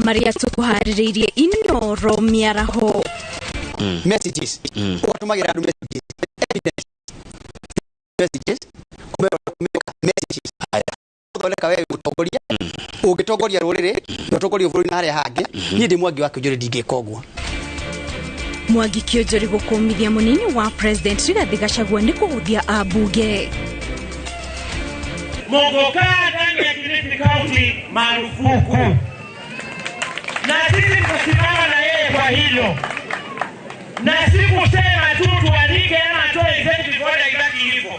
Maria tũkũharĩrĩirie Inoro mĩaraho. Messages ũgatũmagĩra andũ messages, evidence messages, messages thondeka wewe mũtongoria ũngĩtongoria rũrĩrĩ na ũtongorie bũrũri na harĩa hangĩ. Niĩ ndĩ Mwangi wa Kĩonjũrĩ, ndingĩka ũguo. Mwangi Kĩonjũrĩ gũkũmithia mũnini wa President Rigathi Gachagua nĩ kũhũthia ambunge. Muguka ndani ya Kilifi County marufuku, na sisi tutasimama na yeye kwa hilo, na si kusema tu tuandike ama atoe executive order ibaki hivyo.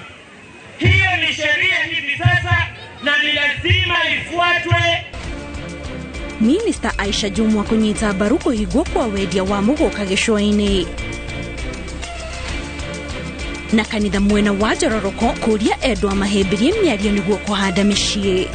Hiyo ni sheria hivi sasa na ni lazima ifuatwe. Minista Aisha Jumwa kũnyita mbaru kũhingwo kwa wendia wa mũgũka gĩcũa-inĩ. Na kanitha mwena wa Njororoko kũria endwa mahĩmbĩrie mĩario nĩguo kũhanda mĩciĩ.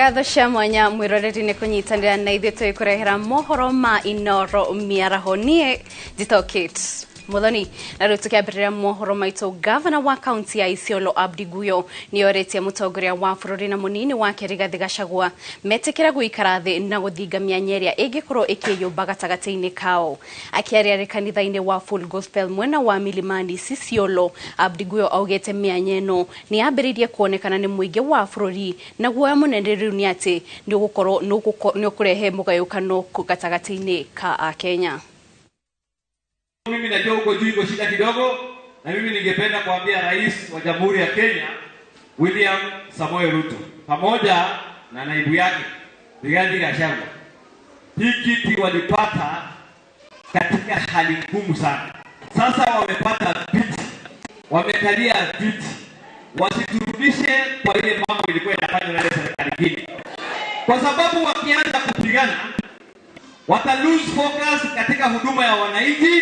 Ngatho cia mwanya mwĩroreri nĩ kũnyitanĩra na ithuĩ tũgĩkũrehera mohoro ma Inoro mĩaraho. Niĩ njĩtagwo Kate Muthoni, na rĩu tũkĩambĩrĩria mohoro maitũ, gavana wa kaunti ya Isiolo Abdi Guyo nĩorĩtie mũtongoria wa bũrũri na mũnini wake Rigathi Gachagua metĩkĩre gũikara thĩ na gũthinga mĩanya ĩrĩa ĩngĩkorwo ĩkĩyũmba gatagatĩ-inĩ kao. Akĩaria arĩ kanitha-inĩ wa Full Gospel mwena wa Milimani Isiolo, Abdi Guyo augĩte mĩanya ĩno nĩ yambĩrĩirie kuonekana nĩ mũingĩ wa bũrũri, na guoya mũnene rĩu nĩ atĩ nĩ ũgũkorwo nĩ ũkũrehe mũgayũkano gatagatĩ-inĩ ka Akenya. Mimi najua huko juu iko shida kidogo, na mimi ningependa kuambia Rais wa Jamhuri ya Kenya William Samoei Ruto pamoja na naibu yake Rigathi Gachagua, hii kiti walipata katika hali ngumu sana. Sasa wamepata viti, wamekalia viti, wasiturudishe kwa ile mambo ilikuwa inafanywa na ile serikali nyingine, kwa sababu wakianza kupigana wata lose focus katika huduma ya wananchi,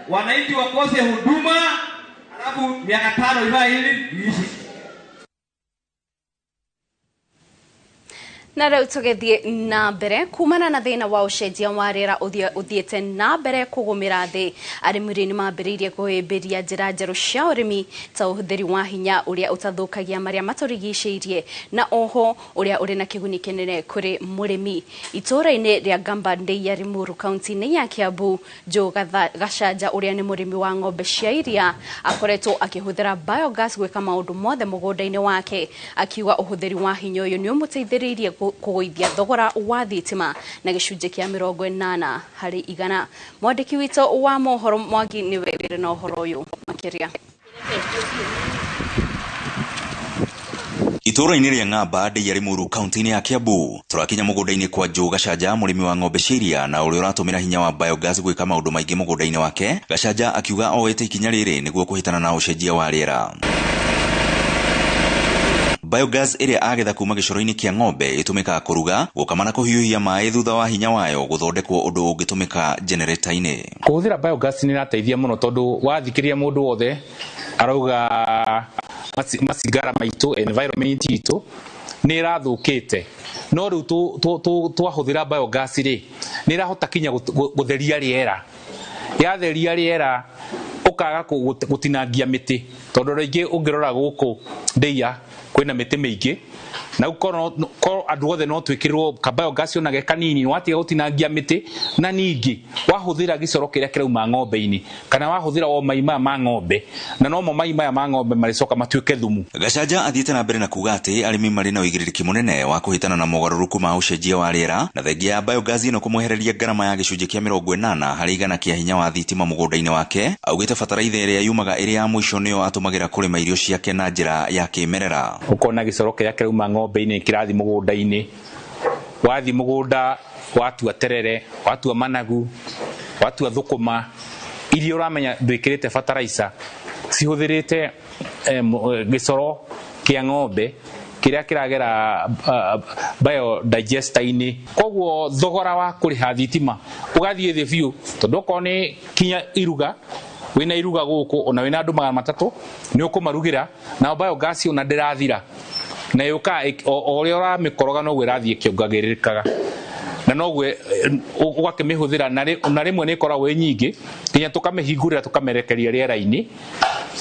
wananchi wakose huduma, alafu miaka 5 ibaya hili iishi. Na rĩu tũgĩthiĩ na mbere kumana na thĩna wa ũcenjia wa rĩera ũthiĩte na mbere kũgũmĩra thĩ, arĩmi rĩu nĩmambĩrĩirie kũhĩmbĩria njĩra njerũ cia ũrĩmi ta ũhũthĩri wa hinya ũrĩa ũtathũkagia marĩa matũrigicĩirie na oho ũrĩa ũrĩ na kĩguni kĩnene kũrĩ mũrĩmi. Itũũra-inĩ rĩa Ngamba ya Limuru kaunti-inĩ ya Kiambu, Joe Gachanja ũrĩa nĩ mũrĩmi wa ng'ombe cia iria akoretwo akĩhũthĩra biogas gwĩka maũndũ mothe mũgũnda-inĩ wake, akiuga ũhũthĩri wa hinya ũyũ nĩ ũmũteithĩrĩirie kũgũithia thogora wa thitima na gĩcunjĩ kĩa 80 harĩ igana. Mwandĩki witũ wa mohoro Mwangi nĩwe wĩrĩ na ũhoro ũyũ makĩria. Itũũra-inĩ rĩa Ng'amba ya Limuru kaunti-inĩ ya Kiambu, tũrakinya mũgũnda-inĩ kwa Joe Gachanja, mũrĩmi wa ng'ombe cia iria na ũrĩa ũratũmĩra hinya wa biogas gwĩka maũndũ maingĩ mũgũnda-inĩ wake. Gachanja akiuga oete ikinya rĩrĩ nĩguo kũhĩtana na ũcenjia wa rĩera. Biogas ĩrĩa agetha kuma gĩcoro-inĩ kĩa ng'ombe ĩtũmĩkaga kũruga, gũkama na kũhiũhia maĩ thutha wa hinya wayo gũthondekwo ũndũ ũngĩtũmĩka generator-inĩ. Kũhũthĩra biogas nĩ ĩrateithia mũno tondũ wathikĩrĩria mũndũ wothe arauga macigara maitũ, environment itũ nĩ ĩrathũkĩte, no rĩu twahũthĩra biogas rĩ, nĩ ĩrahota kinya gũtheria rĩera. Yatheria rĩera ũkaga gũtinangia mĩtĩ, tondũ rĩngĩ ũngĩrora gũkũ Ndeia kwĩna mĩtĩ mĩingĩ, na korwo andũ othe no twĩkĩrĩrwo ka biogas ona ge kanini, watiga gũtinangia mĩtĩ, na ningĩ wahũthĩra gĩcoro kĩrĩa kĩrauma ng'ombe-inĩ kana wahũthĩra o mai maya ma ng'ombe, na nomo mai maya ma ng'ombe marĩcoka matuĩke thumu. Gachanja athiĩte na mbere na kuga atĩ arĩmi marĩ na ũigĩrĩrĩki mũnene wa kũhĩtana na mogarũrũku ma ũcenjia wa rĩera, na thengia ya biogas ĩno kũmwehereria ngarama ya gĩcunjĩ kĩa 80 harĩ igana kĩa hinya wa thitima mũgũnda-inĩ wake. Augĩte bataraitha ĩrĩa yumaga ĩrĩ ya mũico nĩyo atũmagĩra kũrĩma irio ciake na njĩra ya kĩmerera. Ũkona gĩcoro kĩrĩa kĩrauma ng'ombe-inĩ kĩrathiĩ mũgũnda-inĩ, wathiĩ mũgũnda watua terere, watua managu, watua thũkũma, iria ũramenya ndwĩkĩrĩte fertilizer, cihũthĩrĩte gĩcoro kĩa ng'ombe Kĩrĩa kĩragera biodigester-inĩ. Koguo thogora wa kũrĩha thitima ũgathiĩ thĩ biũ, tondũ okorwo nĩ kinya iruga, wĩna iruga gũkũ ona wĩna andũ 300 nĩ ũkũmarugĩra, na biogas ona ndĩrathira, na yũkaga o ũrĩa ũramĩkoroga noguo ĩrathiĩ ĩkĩongagĩrĩrĩkaga, na noguo ũgakĩmĩhũthĩra, na rĩmwe nĩ ĩkoragwo ĩ nyingĩ nginya tũkamĩhingũrĩra tũkamĩrekeria rĩera-inĩ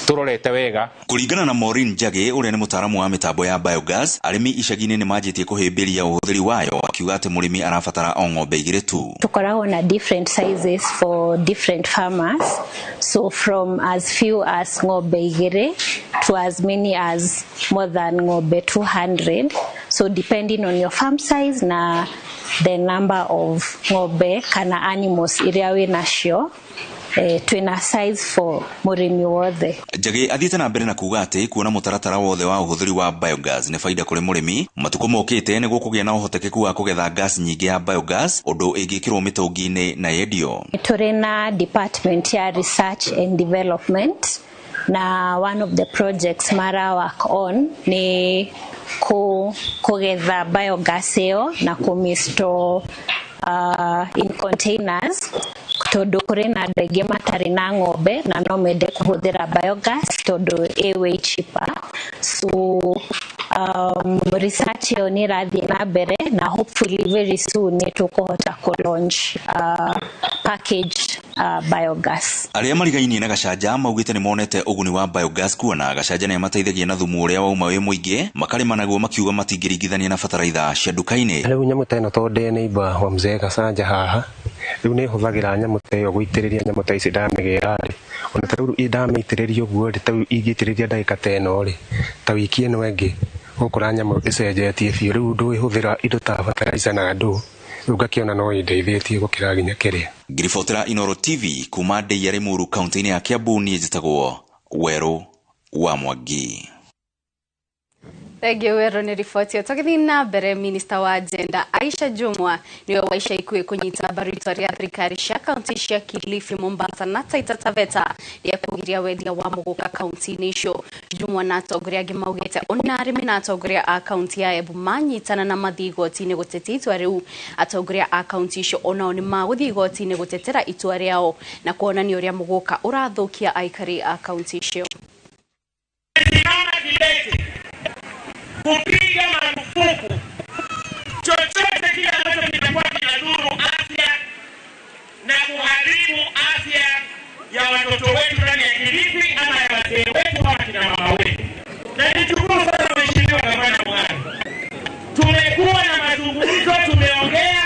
tũrorete wega. Kũringana na Maureen Njagi ũrĩa nĩ mũtaaramu wa mĩtambo ya biogas, arĩmi icagi-inĩ nĩ manjĩtie kũhĩmbĩria ũhũthĩri wayo, akiuga atĩ mũrĩmi arabatara o ng'ombe 2 tu. Tukoragwo na different sizes for different farmers, so from as few as ng'ombe 2 to as many as more than ng'ombe 200, so depending on your farm size na the number of ng'ombe kana animals iria wĩ nacio, twina size for mũrĩmi wothe. Njagi athiĩte na mbere na kuga atĩ kuona mũtaratara wothe wa ũhũthĩri wa biogas nĩ baida kũrĩ mũrĩmi, matukũ mokĩte nĩ gũkũgĩa na ũhotekeku wa kũgetha gas nyingĩ ya biogas, ũndũ ĩngĩkĩrwo mĩtũngi-inĩ na yendio. Tũrĩ na department ya research and development, na one of the projects mara work on nĩ kũgetha biogas ĩyo na kũmĩstore in containers, tondũ kũrĩ na andũ aingĩ matarĩ na ng'ombe na no mende kũhũthĩra biogas tondũ ĩ way cheaper. So research ĩyo nĩ ĩrathiĩ na mbere, na hopefully very soon nĩ tũkũhota kũ launch packaged biogas. Arĩa marigainie na Gacanja maugĩte nĩ monete ũguni wa biogas, kuona Gacanja nĩ amateithagia na thumu ũrĩa wauma wĩ mũingĩ makarĩma naguo, makiuga matingĩringithania na bataraitha cia nduka-inĩ. Rĩu nyamũ ta ĩno tondũ ndĩ neighbor wa mzee Gacanja haha, rĩu nĩ hũthagĩra nyamũ ta ĩyo gũitĩrĩria nyamũ ta ici ndamĩgĩra rĩ, ona ta rĩu ndamĩitĩrĩria ũguo rĩ, ta rĩu ingĩitĩrĩria ndagĩka ta ĩno rĩ, ta wiki ĩno ĩngĩ ũgũkora nyamũ ĩcenjetie biũ. Rĩu ndũĩhũthĩra indo ta bataraitha na ndũ, rĩu ngakĩona no ĩndeithĩtie gũkĩra nginya kĩrĩa. Ngiribotera Inoro TV kuma Ndeiya Limuru kaunti-inĩ ya Kiambu, niĩ njĩtagwo Werũ wa Mwangi. Thengiũ Werũ nĩ riboti ĩyo. Tũgĩthiĩ na mbere, minista wa gender Aisha Jumwa nĩwe wa ica ikuhĩ kũnyita mbaru itua rĩa thirikari cia kaunti cia Kilifi, Mombasa na Taita Taveta rĩa kũgiria wendia wa mũgũka kaunti-inĩ icio. Jumwa na atongoria angĩ maugĩte ona arĩmi na atongoria a kaunti ya Embu manyitana na mathiĩ igoti-inĩ gũtetia itua rĩu. Atongoria a kaunti icio onao nĩ magũthiĩ igoti-inĩ gũtetera itua rĩao na kuonania ũrĩa mũgũka ũrathũkia aikari a kaunti icio. Kupiga marufuku chochote kile ambacho kitakuwa kinadhuru afya na kuharibu afya ya watoto wetu ndani ya Kilifi ama ya wazee wetu ama kina mama wetu. Na nichukuru sana Mheshimiwa Gavana Mwangi, tumekuwa na mazungumzo, tumeongea,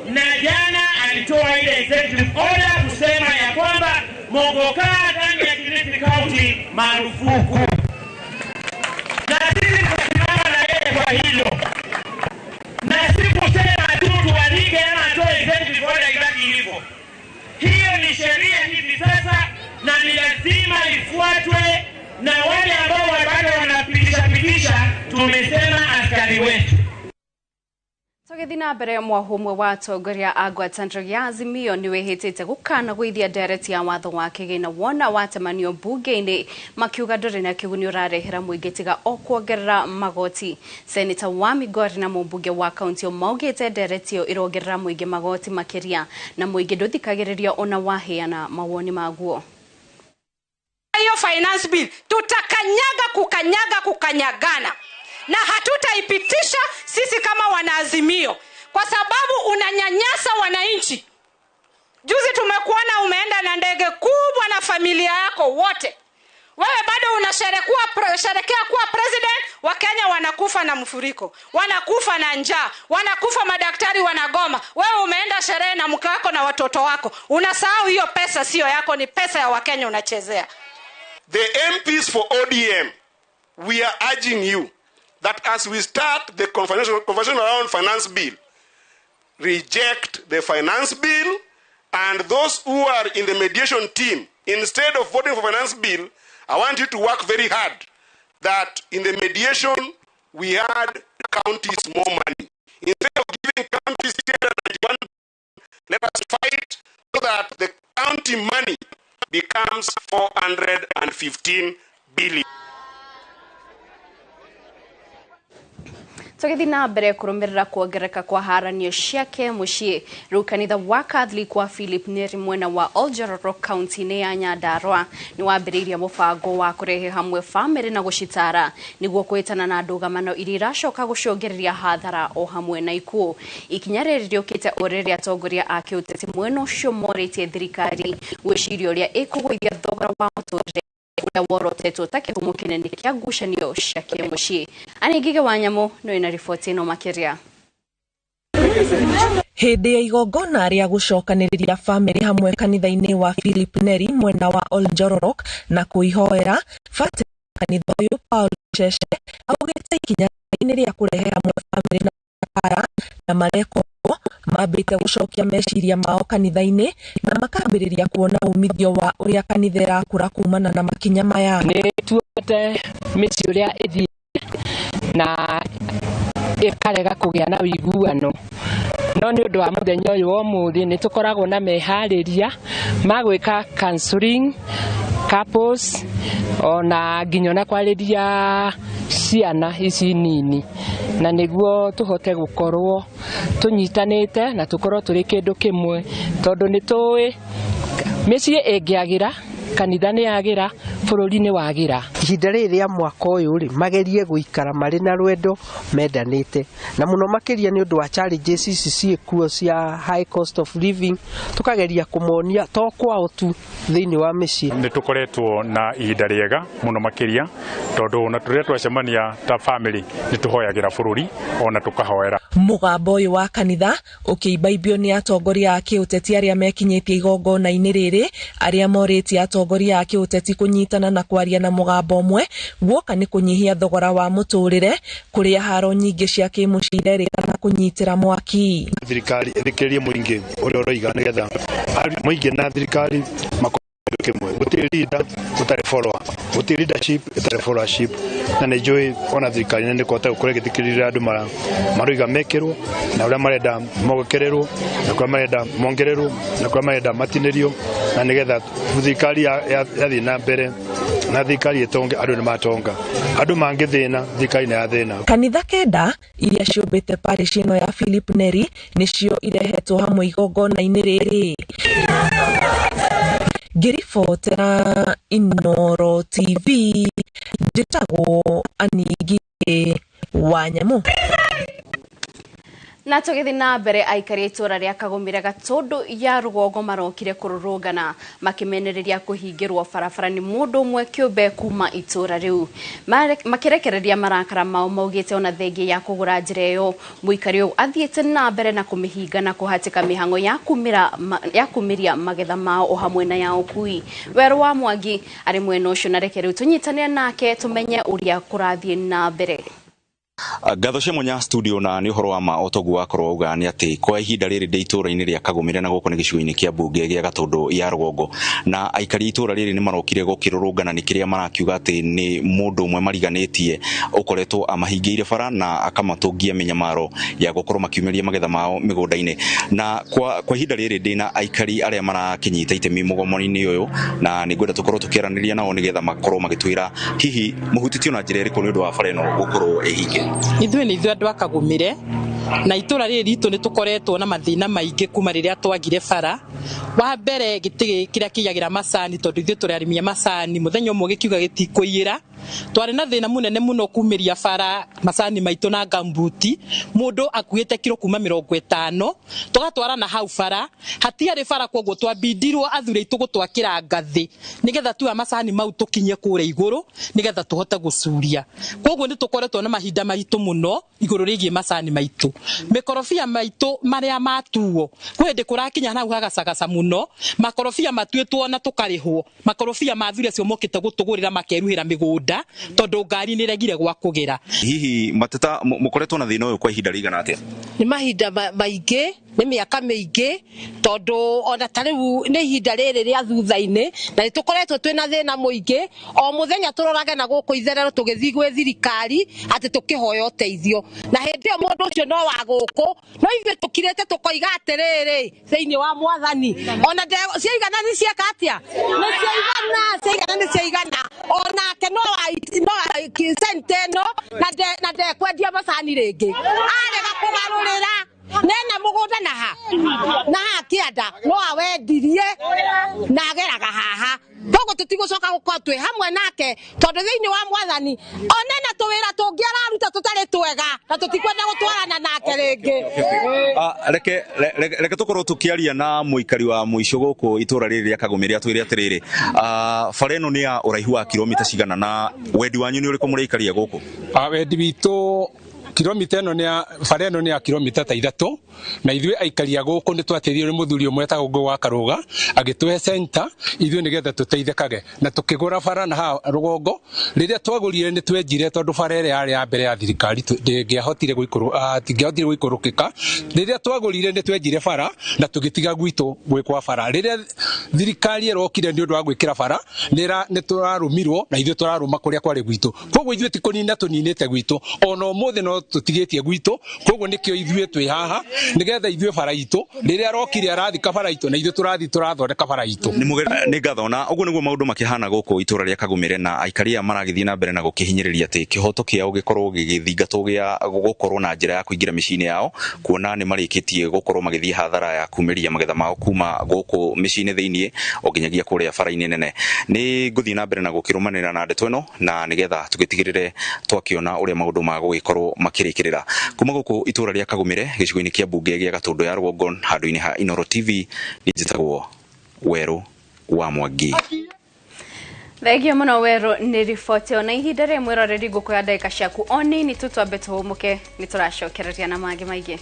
na jana alitoa ile executive order kusema ya kwamba mogoka ndani ya Kilifi County marufuku. Na sisi tunasimama na yeye kwa hilo, na si kusema tu tuandike ama atoe executive order ibaki hivyo. Hiyo ni sheria hivi sasa na ni lazima ifuatwe, na wale ambao bado wanapitisha pitisha, tumesema askari wetu. Tũgĩthiĩ na mbere, mwahu ũmwe wa atongoria a ngwatanĩro ya Azimio nĩ wĩhĩtĩte gũkana gũithia ndereti ya watho wa kĩgĩna wona watemanio mbunge-inĩ, makiuga ndũrĩ na kĩguni ũrarehera mũingĩ tiga o kuongerera magoti. Seneta wa Migori na mũmbunge wa kaunti ĩyo maugĩte ndereti ĩyo ĩrongerera mũingĩ magoti makĩria, na mũingĩ ndũthikagĩrĩrio ona waheana mawoni maguo. Hiyo finance bill tutakanyaga kukanyaga kukanyagana, na hatutaipitisha sisi kama wanaazimio, kwa sababu unanyanyasa wananchi. Juzi tumekuona umeenda na ndege kubwa na familia yako wote. Wewe bado unasherekea kuwa president. Wakenya wanakufa na mfuriko, wanakufa na njaa, wanakufa, madaktari wanagoma. Wewe umeenda sherehe na mke wako na watoto wako. Unasahau hiyo pesa sio yako, ni pesa ya Wakenya unachezea. The MPs for ODM, we are urging you that as we start the conversation around finance bill, reject the finance bill, and those who are in the mediation team, instead of voting for finance bill, I want you to work very hard that in the mediation we add counties more money. Instead of giving counties 391, let us fight so that the county money becomes 415 billion. Tũgĩthiĩ na mbere kũrũmĩrĩra kuongerereka kwa haranio ciake mũciĩ, rĩu kanitha wa Catholic wa Philip Neri mwena wa Oljororok kaunti-inĩ ya Nyandarua nĩ wambĩrĩirie mũbango wa kũrehe hamwe bamĩrĩ na gũcitara nĩguo kũhĩtana na ndũgamano iria iracoka gũcũngĩrĩria hathara o hamwe na ikuũ. Ikinya rĩrĩ rĩũkĩte o rĩrĩa atongoria a kĩũteti mwena ũcio morĩtie thirikari gwĩciria ũrĩa ĩkũgũithia thogora wa mũtũrĩre ũrĩa worotetwo ta kĩhumo kĩnene kĩa ngucanio cia kĩmũciĩ. Anĩ Ngige wa Nyamũ no ĩna riboti ĩno makĩria. Hĩndĩ ya igongona rĩa gũcokanĩrĩria bamĩrĩ hamwe kanitha-inĩ wa Philip Neri mwena wa Oljororok na kũihoera, batĩra wa kanitha ũyũ Paul Cece augĩte ikinya-inĩ rĩa kũrehe hamwe bamĩrĩ na ara na mareka ũguo mambĩte gũcokia meciria mao kanitha-inĩ na makambĩrĩria kuona umithio wa ũrĩa kanitha ĩrakũra kumana na makinya maya. Nĩ tuote mĩciĩ ũrĩa ĩthiĩ na ĩkarega kũgĩa na ũiguano, no nĩ ũndũ wa mũthenya ũyũ wa ũmũthĩ nĩ tũkoragwo na meharĩria ma gwĩka counseling couples ona nginya ona kwarĩria ciana ici nini, na nĩguo tũhote gũkorwo tũnyitanĩte na tũkorwo tũrĩ kĩndũ kĩmwe, tondũ nĩ tũĩ mĩciĩ ĩngĩagĩra kanitha nĩ yagĩra, bũrũri nĩ wagĩra. Ihinda rĩrĩ rĩa mwaka ũyũ rĩ, magerie gũikara marĩ na rwendo mendanĩte, na mũno makĩria nĩ ũndũ wa challenges ici ciĩkuo cia high cost of living, tũkageria kũmonia to kwao tu thĩinĩ wa mĩciĩ. Nĩ tũkoretwo na ihinda rĩega mũno makĩria, tondũ ona tũrĩa twacemania ta family nĩ tũhoyagĩra bũrũri ona tũkahoera. Mũgambo ũyũ wa kanitha ũkĩimbaimbio nĩ atongoria a kĩũteti arĩa mekinyĩtie igongona-inĩ rĩrĩ, arĩa morĩtie atongoria a kĩũteti kũnyitana na kwaria na mũgambo ũmwe guoka nĩ kũnyihia thogora wa mũtũrĩre kũrĩa haro nyingĩ cia kĩmũciĩ irerĩkana kũnyitĩra mwaki. Thirikari ĩthikĩrĩrie mũingĩ ũrĩa ũroiga nĩgetha mũingĩ na thirikari makorwo kĩmwe. Gũtirĩ leader ũtarĩ follower, gũtirĩ leadership ĩtarĩ followership, na nĩ njũĩ ona thirikari nĩ ĩkũhota gũkorwo ĩgĩthikĩrĩria andũ maroiga mekĩrwo na ũrĩa marenda mongererwo na kũrĩa marenda mongererwo na kũrĩa marenda matinĩrio, na nĩgetha thirikari yathiĩ na mbere na thirikari ĩtonge, andũ nĩ matonga, andũ mangĩthĩna thirikari nĩ yathĩna. Kanitha kenda iria ciũmbĩte parish ĩno ya Philip Neri nĩcio irehetwo hamwe igongona-inĩ rĩrĩ. Ngĩribotera Inooro TV, njĩtagwo Anĩ Ngigĩ wa Nyamũ. Na tũgĩthiĩ na mbere, aikari itũra rĩa Kagũmĩra Gatũndũ ya rũgongo marokire kũrũrũngana makĩmenereria kũhingĩrwo barabara nĩ mũndũ ũmwe kĩũmbe kuma itũra rĩu. Makĩrekereria marakara mao maugĩte ona thengia ya kũgũra njĩra ĩyo mũikari ũyũ athiĩte na mbere na kũmĩhinga na kũhatĩka mĩhang'o ya kumĩria magetha mao o hamwe na ya ũkui. Werũ wa Mwangi arĩ mwena ũcio, na reke rĩu tũnyitanĩre nake tũmenye ũrĩa kũrathiĩ na mbere. Ngatho cia mwanya studio, na nĩ ũhoro wa ma o toguo wakorwo wauga nĩ atĩ kwa ihinda rĩrĩ ndĩ itũra-inĩ rĩa Kagũmĩre, na gũkũ nĩ gĩcigo-inĩ kĩa mbunge gĩa Gatũndũ ya rũgongo, na aikari a itũra rĩrĩ nĩ marokire gũkĩrũrũngana nĩ kĩrĩa marakiuga atĩ nĩ mũndũ ũmwe mariganĩtie ũkoretwo amahingĩire bara na akamatũngia mĩnyamaro ya gũkorwo makiumĩria magetha mao mĩgũnda-inĩ. Na kwa ihinda rĩrĩ ndĩ na aikari arĩa marakĩnyita itemi mũgomo-inĩ ũyũ, na nĩ ngwenda tũkorwo tũkĩaranĩria nao nĩgetha makorwo magĩtwĩra hihi mũhutĩtio na njĩra ĩrĩkũ nĩ ũndũ wa bara ĩno gũkorwo ĩhinge. Ithuĩ nĩ ithuĩ andũ a Kagũmĩre, na itũra rĩrĩ ritũ nĩ tũkoretwo na mathĩna maingĩ kuma rĩrĩa twagire bara. Wa mbere, gĩtĩ kĩrĩa kĩiyagĩra macani, tondũ ithuĩ tũrĩ arĩmi a macani, mũthenya ũmwe gĩkiuga gĩtikũiyĩra. Twarĩ na thĩna mũnene mũno kumĩria bara macani maitũ na gambuti, mũndũ akuĩte kiro kuma 50 tũgatwara na hau bara, hatiarĩ bara, koguo twambindirwo athuri aitũ gũtwakĩra ngathĩ nĩgetha tuoya macani mau tũkinye kũrĩa igũrũ nĩgetha tũhote gũcuria. Koguo nĩ tũkoretwo na mahinda maritũ mũno igũrũ rĩgiĩ macani maitũ. Mĩkorobia maitũ marĩa matuo, kwĩ hĩndĩ kũrakinya hau hagacagaca mũno, makorobia matuĩtwo na tũkarĩhwo, makorobia ma athuri acio mokĩte gũtũgũrĩra makeruhĩra mĩgũnda tondũ ngari nĩ ĩregire gwa kũgera. Hihi mateta mũkoretwo na thĩna ũyũ kwa ihinda rĩigana atĩa? Nĩ mahinda maingĩ, nĩ mĩaka mĩingĩ, tondũ ona ta rĩu nĩ ihinda rĩrĩ rĩa thutha-inĩ, na nĩ tũkoretwo twĩna thĩna mũingĩ. O mũthenya tũrorage na gũkũ itherero tũgĩthiĩ gwĩ thirikari atĩ tũkĩhoya ũteithio, na hĩndĩ ĩyo mũndũ ũcio no wa gũkũ, no ithuĩ tũkirĩte tũkoiga atĩrĩrĩ thĩinĩ wa mwathani, ona ciaigana nĩ cieka atĩa, nĩ ciaigana, ciaigana nĩ ciaigana, onake no sente ĩno na ndekwendia macani rĩngĩ. Arega kũgarũrĩra nena mũgũnda na ha na ha kĩanda no awendirie na ageraga haha. Koguo tũtigũcoka gũkorwo twĩ hamwe nake tondũ thĩinĩ wa mwathani onena tũwĩra tũngĩ araruta tũtarĩ twega na tũtikwenda gũtwarana nake rĩngĩ. Reke tũkorwo tũkĩaria na mũikari wa mũico gũkũ itũra rĩrĩ rĩa Kagũmĩre atwĩre atĩrĩrĩ, bara ĩno nĩ ya ũraihu wa kilomita cigana na wendi wanyu nĩ ũrĩkũ mũrĩikaria gũkũ? Wendi witũ kilomita ĩno nĩ ya bara ĩno nĩ ya kilomita ta 3 na ithuĩ aikari a gũkũ nĩ twateithirio nĩ mũthuri ũmwe etagwo Ngũgĩ wa Karũga agĩtũhe center ithuĩ nĩgetha tũteithĩkage na tũkĩgũra bara na haha rũgongo. Rĩrĩa twagũrire nĩ twenjire tondũ bara ĩrĩa yarĩ ya mbere ya thirikari ndĩngĩahotire gũikũrũkĩka. Rĩrĩa twagũrire nĩ twenjire bara na tũgĩtiga gwitũ gwĩkwa bara. Rĩrĩa thirikari ĩrokire nĩ ũndũ wa gwĩkĩra bara nĩ tũrarũmirwo na ithuĩ tũrarũma kũrĩa kwarĩ gwitũ. Koguo ithuĩ ti kũnina tũninĩte gwitũ ona ũmũthĩ no tũtigĩtie gwitũ. Koguo nĩkĩo ithuĩ twĩ haha nĩgetha ithuĩ bara itũ rĩrĩa arokire arathika bara itũ na ithuĩ tũrathiĩ tũrathondeka bara itũ. Nĩ ngatho. Na ũguo nĩguo maũndũ makĩhana gũkũ itũra rĩa Kagũmĩre na aikari aya maragĩthiĩ na mbere na gũkĩhinyĩrĩria atĩ kĩhoto kĩao gĩkorwo gĩgĩthingatwo gĩa gũkorwo na njĩra ya kũingĩra mĩciĩ-inĩ yao, kuona nĩ marĩkĩtie gũkorwo magĩthiĩ hathara ya kumĩria magetha mao kuma gũkũ mĩciĩ-inĩ thĩiniĩ o nginyagia kũrĩa bara-inĩ nene. Nĩ ngũthiĩ na mbere na gũkĩrũmanĩrĩra na ndeto ĩno na nĩgetha tũgĩtigĩrĩre twakĩona ũrĩa maũndũ magũgĩkorwo makĩrĩkĩrĩra. Kuma gũkũ itũra rĩa Kagũmĩre gĩcigo-inĩ kĩa mbunge gĩa Gatũndũ ya Rũgongo handũ-inĩ ha Inooro TV, njĩtagwo Werũ wa Mwangi. Thengio mũno Werũ nĩ riboti ĩyo. Na ihinda rĩmwe mwĩroreri ngũkũya ndagĩka ciaku o nini tu twambe tũhũmũke, nĩ tũracokereria na mangĩ maingĩ.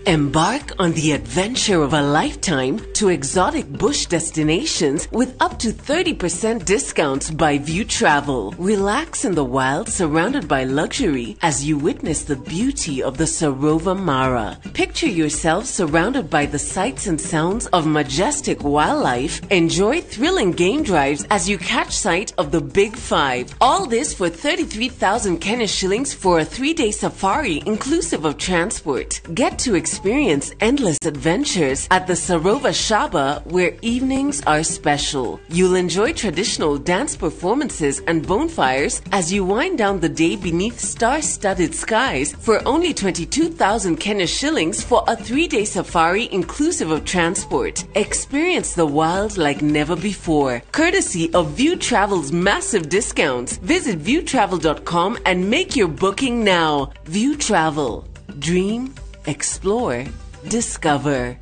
Embark on the adventure of a lifetime to exotic bush destinations with up to 30% discounts by View Travel. Relax in the wild surrounded by luxury as you witness the beauty of the Sarova Mara. Picture yourself surrounded by the sights and sounds of majestic wildlife. Enjoy thrilling game drives as you catch sight of the Big Five. All this for 33,000 Kenya shillings for a 3-day safari inclusive of transport. Get to experience endless adventures at the Sarova Shaba, where evenings are special. You'll enjoy traditional dance performances and bonfires as you wind down the day beneath star-studded skies for only 22,000 Kenya shillings for a 3-day safari inclusive of transport. Experience the wild like never before, courtesy of View Travel's massive discounts. Visit viewtravel.com and make your booking now. View Travel. Dream, explore, discover.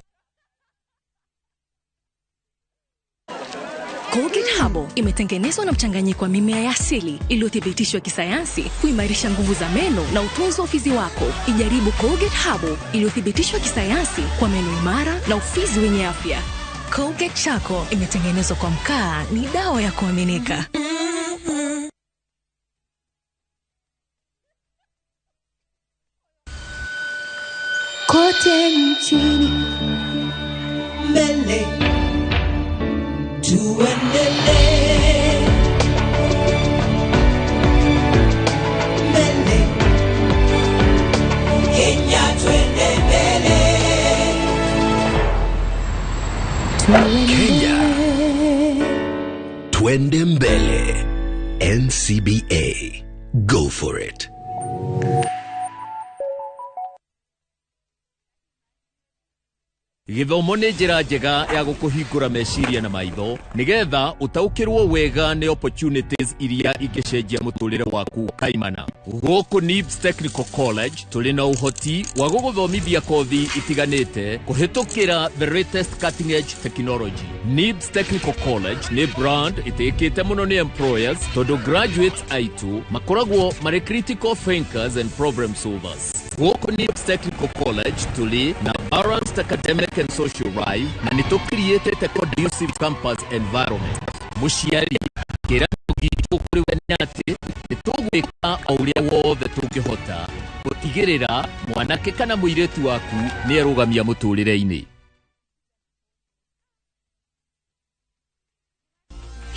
Colgate Herbal imetengenezwa na mchanganyiko wa mimea ya asili iliyothibitishwa kisayansi kuimarisha nguvu za meno na utunzi wa ufizi wako. Ijaribu Colgate Herbal iliyothibitishwa kisayansi kwa meno imara na ufizi wenye afya. Colgate Charcoal imetengenezwa kwa mkaa, ni dawa ya kuaminika. Kote nchini mbele tuendelee, mbele Kenya twende mbele, Kenya twende mbele. NCBA, go for it. Gĩthomo nĩ njĩra njega ya gũkũhingũra meciria na maitho nĩgetha ũtaũkĩrwo wega nĩ opportunities iria ingĩcenjia mũtũrĩre waku kaimana. Gũkũ NIBS Technical College tũrĩ na ũhoti wa gũgũthomithia kothi itiganĩte kũhĩtũkĩra the latest cutting edge technology. NIBS Technical College nĩ brand ĩtĩkĩte mũno nĩ employers tondũ graduates aitũ makoragwo marĩ critical thinkers and problem solvers. Gũkũ NIBS Technical College tũrĩ na balanced academic and social life na nĩ tũcreatĩte conducive campus environment. Mũciari kĩĩranĩro gitũ kũrĩ we nĩ atĩ nĩ tũgwĩka o ũrĩa wothe tũngĩhota gũtigĩrĩra mwanake kana mũirĩtu waku nĩ erũgamia mũtũrĩre-inĩ.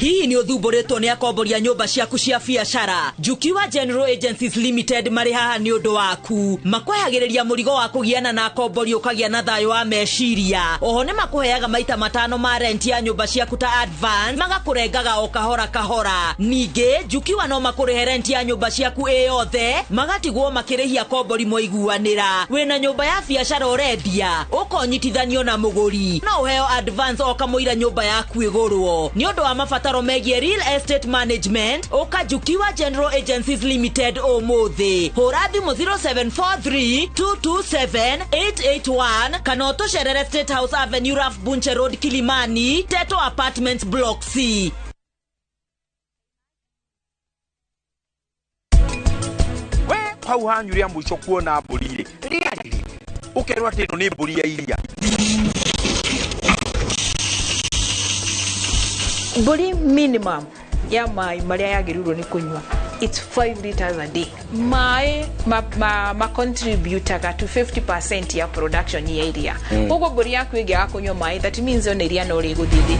Hihi nĩ ũthumbũrĩtwo nĩ akomboria nyũmba ciaku cia biacara? Jukiwa General Agencies Limited marĩ haha nĩ ũndũ waku. Makwehagĩrĩria mũrigo wa kũgiana na akombori ũkagĩa na thayũ wa meciria. Oho nĩ makũheaga maita 5 ma rent ya nyũmba ciaku ta advance, magakũrengaga o kahora kahora. Ningĩ Jukiwa no makũrĩhe rent ya nyũmba ciaku ĩ yothe, magatigwo makĩrĩhia akombori moiguanĩra. Wĩna nyũmba ya biacara ũrendia, ũkonyitithanio na mũgũri, no ũheo advance o kamũira nyũmba yaku ĩgũrwo. Nĩ ũndũ wa mabataro megiĩ real estate management, ũka Jukiwa General Agencies Limited ũmũthĩ. Hũra thimũ 0743 227 881 kana ũtũcerere State House Avenue, Ralph Bunche Road, Kilimani, Teto Apartments Block C. We hau hanyu rĩa mũico kuona mbũri rĩ, rĩarĩ ũkerwo atĩ ĩno nĩ mbũri ya iria. Mbũri minimum ya maĩ marĩa yagĩrĩirwo nĩ kũnyua, it's 5 liters a day. Maĩ ma contributaga to 50% ya production ya iria. Koguo mbũri yaku ĩngĩaga kũnyua maĩ, that means ona iria no rĩgũthiĩ thĩ.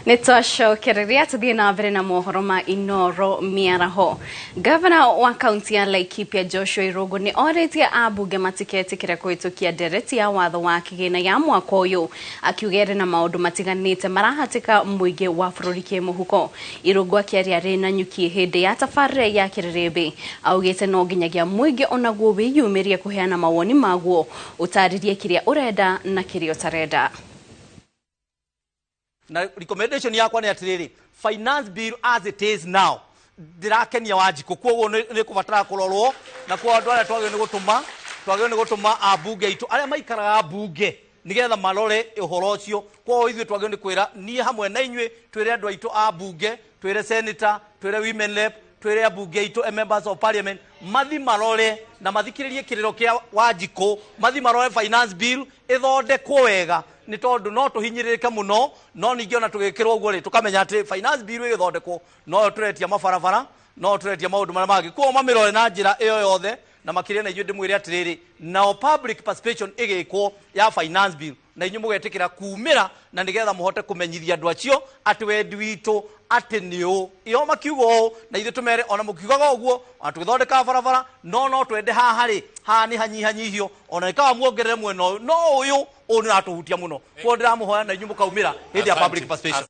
Nĩ twacokereria tũthiĩ na mbere na mohoro ma Inoro mĩaraho. Gavana wa kaunti ya Laikipia Joshua Irũngũ nĩ orĩtie ambunge matiketĩkĩre kũhĩtũkia ndereti ya watho wa kĩgĩna ya mwaka ũyũ, akiuga ĩrĩ na maũndũ matiganĩte marahatĩka mũingĩ wa bũrũri kĩmũhuko. Irũngũ akĩaria arĩ na nyuki hĩndĩ ya tabarĩra ya kĩrĩrĩmbĩ, augĩte no nginyagia mũingĩ onaguo wĩyumĩrie kũheana mawoni maguo, ũtarĩrie kĩrĩa ũrenda na kĩrĩa ũtarenda. Na recommendation yakwa nĩ atĩrĩrĩ, finance bill as it is now ndirakenia Wanjikũ, koguo nĩ kũbatara kũrorwo na kwa andũ arĩa twagĩrĩirwo nĩ gũtũma ambunge aitũ arĩa maikaraga mbunge nĩgetha marore ũhoro ũcio. Koguo ithuĩ twagĩrĩirwo nĩ kwĩra niĩ hamwe na inyuĩ twĩre andũ aitũ a mbunge, twĩre senator, twĩre women rep, twĩre ambunge aitũ members of parliament mathi marore na mathikĩrĩrie kĩrĩro kĩa Wanjikũ, mathi marore finance bill ĩthondekwo wega, nĩ tondũ no tũhinyĩrĩrĩke mũno. No ningĩ ona tũgĩkĩrwo ũguo rĩ, tũkamenya atĩ finance bill ĩgĩthondekwo no tũretia mabarabara, no tũretia maũndũ marĩa mangĩ. Koguo mamĩrore na njĩra ĩyo yothe, na makĩria na inyuĩ ndĩmwĩre atĩrĩrĩ, nao public participation ĩgĩkwo ya finance bill na inyuĩ mũgetĩkĩra kumĩra na nĩgetha mũhote kũmenyithia andũ acio atĩ wendi witũ atĩ nĩ ũũ. Io makiuga ũũ na ithuĩ tũmere ona mũkiugaga ũguo, ona tũgĩthondekaga barabara, no twende haha rĩ, haha nĩ hanyihanyihio, ona nĩkawa muongerere mwena ũyũ, no ũyũ ũyũ nĩ ũratũhutia mũno. Koguo ndĩramũhoya na inyuĩ mũkaumĩra hĩndĩ ya public participation.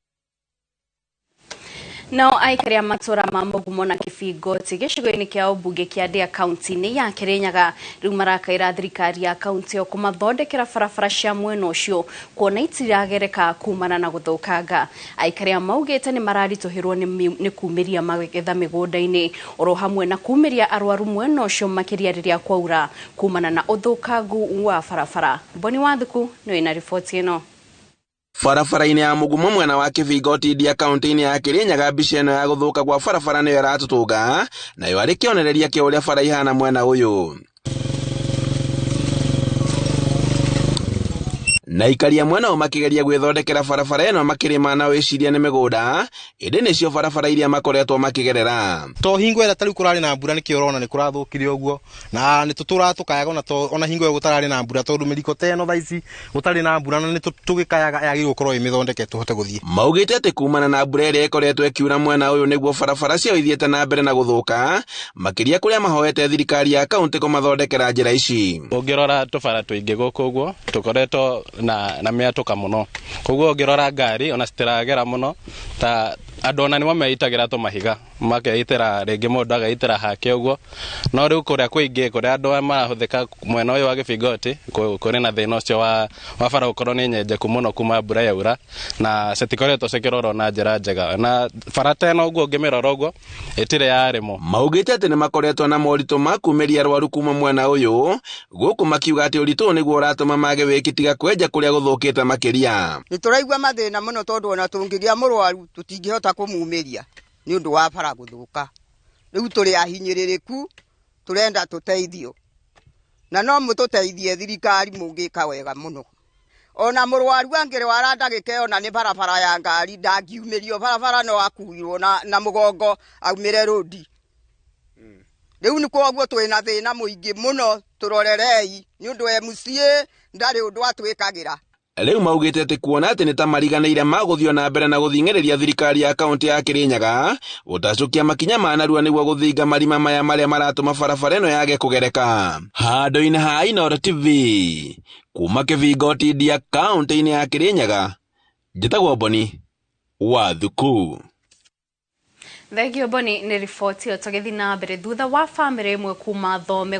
Nao aikari a matũra ma Mũgumo na Kĩbingoti gĩcigo-inĩ kĩa ũmbunge kĩa Ndĩa kaunti-inĩ ya Kĩrĩnyaga rĩu marakaĩra thirikari ya kaunti ĩyo kũmathondekera barabara cia mwena ũcio kuona itiragereka kumana na gũthũkanga. Aikari a maugĩte nĩ mararitũhĩrwo nĩ kumĩria magetha mĩgũnda-inĩ oro hamwe na kumĩria arwaru mwena ũcio makĩria rĩrĩa kwaura kumana na ũthũkangu wa barabara. Boni Wathuku nĩwe na riboti ĩno. Barabara-inĩ ya Mũgumo mwena wa Kĩbingoti Ndia kaunti-inĩ ya Kĩrĩnyaga, mbica ĩno ya gũthũka gwa barabara nĩyo ĩratũtũnga, nayo arĩ kĩonereria kĩa ũrĩa bara ihana mwena ũyũ. Na aikaria mwena ũyũ makĩgeria gwĩthondekera barabara ĩno makĩrĩma na wĩciria nĩ mĩgũnda, ĩndĩ nĩcio barabara iria makoretwo makĩgerera. To hingo ĩrĩa tarĩu kũrarĩ na mbura nĩkĩo ũrona nĩ kũrathũkire ũguo, na nĩ tũtũraga tũkayaga ona hingo ĩyo gũtararĩ na mbura, tondũ mĩriko ta ĩno thaa ici gũtarĩ na mbura na nĩ tũgĩkayaga yagĩrĩirwo gũkorwo ĩ mĩthondeke tũhote gũthiĩ. Maugĩte atĩ kumana na mbura ĩrĩa ĩkoretwo ĩkiura mwena ũyũ nĩguo barabara ciao ithiĩte na mbere na gũthũka, makĩria kũrĩa mahoete thirikari ya kaunti kũmathondekera njĩra ici. Ũngĩrora tũbara tũingĩ gũkũ ũguo tũkoretwo na mĩatũka mũno, koguo ũngĩrora ngari ona citiragera mũno, ta andũ ona nĩmo meitagĩra tũmahiga makeitĩra, rĩngĩ mũndũ agaitĩra hake ũguo. No rĩu kũrĩa kũingĩ kũrĩa andũ marahũthĩka mwena ũyũ wa Kĩbingoti kũrĩ na thĩna ũcio wa bara gũkorwo nĩ nyenjeku mũno kuma mbura yaura, na citikoretwo cikĩrorwo na njĩra njega, na bara ta ĩno ũguo ũngĩmĩrora ũguo ĩtirĩ yarĩmwo. Maugĩte atĩ nĩmakoretwo na moritũ ma kumĩria arwaru kuma mwena ũyũ gũkũ, makiuga atĩ ũritũ ũyũ nĩguo ũratũma mage wĩki tiga kwenja kũrĩa gũthũkĩte makĩria. Nĩ tũraigua mathĩna mũno tondũ ona tũngĩgĩa mũrwaru tũtingĩhota kũmumĩria nĩ ũndũ wa bara gũthũka. Rĩu tũrĩ ahinyĩrĩrĩku, tũrenda tũteithio, na no mũtũteithie thirikari mũngĩka wega mũno. Ona mũrwaru angĩrwara ndagĩka ĩyo na nĩ barabara ya ngari ndangiumĩrio barabara no akuirwo na mũgongo aumĩre rũdi. Rĩu nĩ koguo twĩna thĩna mũingĩ mũno tũrorerei nĩ ũndũ MCA ndarĩ ũndũ atwĩkagĩra. Rĩu maugĩte atĩ kuona atĩ nĩ ta mariganĩire magũthiĩ na mbere na gũthing'ĩrĩria thirikari ya kaunti ya Kirinyaga gũtacũkia makinya ma narua nĩguo gũthinga marima maya marĩa maratũma barabara ĩno yage kũgereka. Handũ-inĩ ha Inooro TV kuma Kĩbingo Tindia kaunti-inĩ ya Kirinyaga, njĩtagwo Boni wa Thuku. Thengio Boni nĩ riboti ĩyo. Tũgĩthiĩ na mbere, thutha wa bamĩrĩ ĩmwe kuma Thome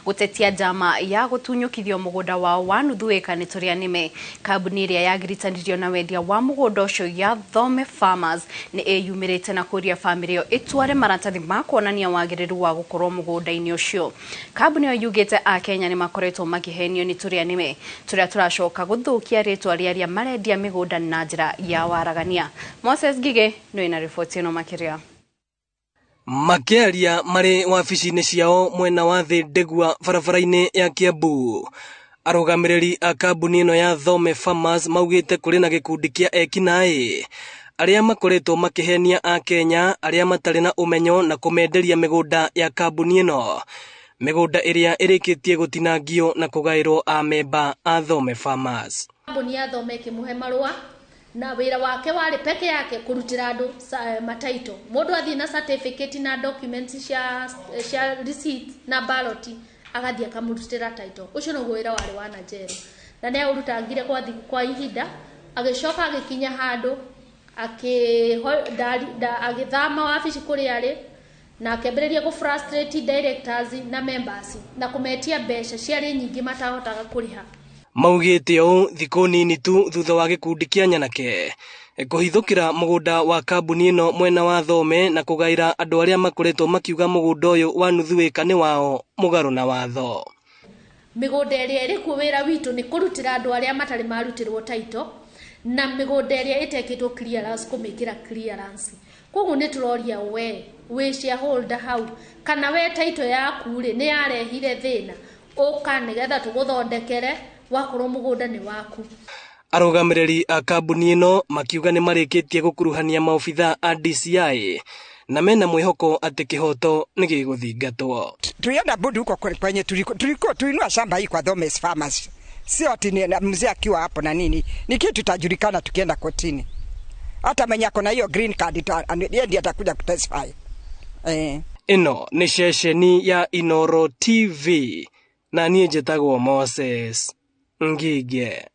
gũtetia njama ya gũtunyũkithio mũgũnda wao wa nuthu ĩka nĩ tũrĩa nĩme, kambuni ĩrĩa yagiritanirio na wendia wa mũgũnda ũcio ya Thome Farmers nĩ ĩyumĩrĩte na kũria bamĩrĩ ĩyo ĩtware maratathi ma kuonania wagĩrĩru wa gũkorwo mũgũnda-inĩ ũcio. Kambuni ĩyo yugĩte Akenya nĩ makoretwo makĩhenio nĩ tũrĩa nĩme tũrĩa tũracoka gũthũkia rĩtwa rĩa arĩa marendia mĩgũnda na njĩra ya waragania. Moses Ngige nĩ na riboti ĩno makĩria. Makĩaria marĩ wabici-inĩ ciao mwena wa thĩ Ndegwa barabara-inĩ ya Kiambu, arũgamĩrĩri a kambuni ĩno ya Thome Farmers maugĩte kũrĩ na gĩkundi kĩa ekinaĩ arĩa makoretwo makĩhenia Akenya arĩa matarĩ na ũmenyo na kũmenderia mĩgũnda ya kambuni ĩno, mĩgũnda ĩrĩa ĩrĩkĩtie gũtinangio na kũgaĩrwo amemba a Thome Farmers. Kambuni ya Thome ĩkĩmũhe marũa na wĩra wake warĩ peke yake kũrutĩra andũ mataito. Mũndũ athiĩ na certificate na documents cia receipt na ballot agathiĩ akamũrutĩra title. Ũcio nĩguo wĩra warĩ wa Najeri, na nĩ aũrutangire kwa ihinda, agĩcoka agĩkinya handũ agĩthama wabici kũrĩa arĩ na akĩambĩrĩria gũ frustrate directors na members na kũmetia mbeca ciarĩ nyingĩ matahotaga kũrĩha. Maugĩte ũũ thikũ nini tu thutha wa gĩkundi kĩa nyanake kũhithũkĩra mũgũnda wa kambuni ĩno mwena wa Thome na kũgaĩra andũ arĩa makoretwo makiuga mũgũnda ũyũ wa nuthu ĩka nĩ wao mũgarũ na watho. Mĩgũnda ĩrĩa ĩrĩ kuo wĩra witũ nĩ kũrutĩra andũ arĩa matarĩ marutĩrwo title na mĩgũnda ĩrĩa ĩtekĩtwo clearance kũmĩkĩra clearance. Koguo nĩ tũroria we wĩ shareholder hau kana we title yaku rĩ nĩ yarehire thĩna, ũka nĩgetha tũgũthondekere wakorwo mũgũnda nĩ waku. Arũgamĩrĩri a kambuni ĩno makiuga nĩ marĩkĩtie gũkuruhania maobitha a DCI na mena mwĩhoko atĩ kĩhoto nĩ gĩgũthingatwo. Tulienda budi huko kwenye tuliko tulinua shamba hii kwa Thome Farmers, sio ati mzee akiwa hapo na nini, ni kitu tutajulikana tukienda kotini. Hata mwenye ako na hiyo green card yeye ndiye atakuja kutestify. Ĩno nĩ ceceni ya Inooro TV na niĩ njĩtagwo Moses Ngige.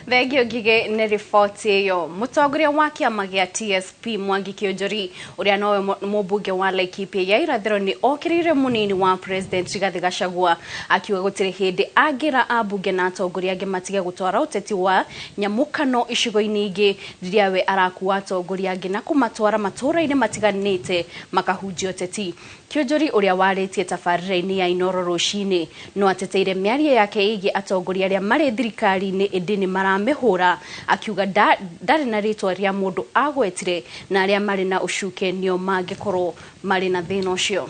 Thengio Ngige nĩ riboti ĩyo. Mũtongoria wa kĩama gĩa TSP Mwangi Kĩonjori ũrĩa nowe mũmbunge wa Laikipia ya irathĩro nĩ okĩrĩire mũnini wa president Rigathĩ Gachagua akiuga gũtirĩ hĩndĩ angĩra ambunge na atongoria angĩ matige gũtwara ũteti wa nyamũkano icigo-inĩ ingĩ rĩrĩa we arakua atongoria angĩ na kũmatwara matũũra-inĩ matiganĩte makahunjia ũteti. Kĩonjori ũrĩa warĩtie tabarĩra-inĩ ya Inooro rũcinĩ no ateteire mĩario yake ĩgiĩ atongoria arĩa marĩ thirikari-inĩ ĩndĩ nĩ maramĩhũra, akiuga ndarĩ na rĩtwa rĩa mũndũ agwetire na arĩa marĩ na ũcuke nĩo mangĩkorwo marĩ na thĩna ũcio.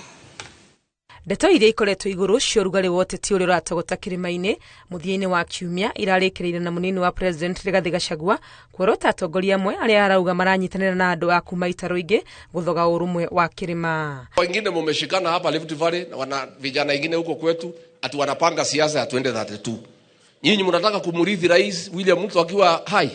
Ndeto iria ikoretwo igũrũ cia ũrugarĩ wa ũteti ũrĩa ũratogota kĩrĩma-inĩ mũthia-inĩ wa kiumia irarĩkĩrĩire na mũnini wa president Rigathĩ Gachagua kuorota atongoria amwe arĩa arauga maranyitanĩra na andũ a kuma itaro ingĩ gũthoga ũrũmwe wa kĩrĩma. Wengine mumeshikana hapa Rift Valley na wana vijana wengine huko kwetu ati wanapanga siasa ya 2032. Nyinyi mnataka kumrithi Rais William Ruto akiwa hai.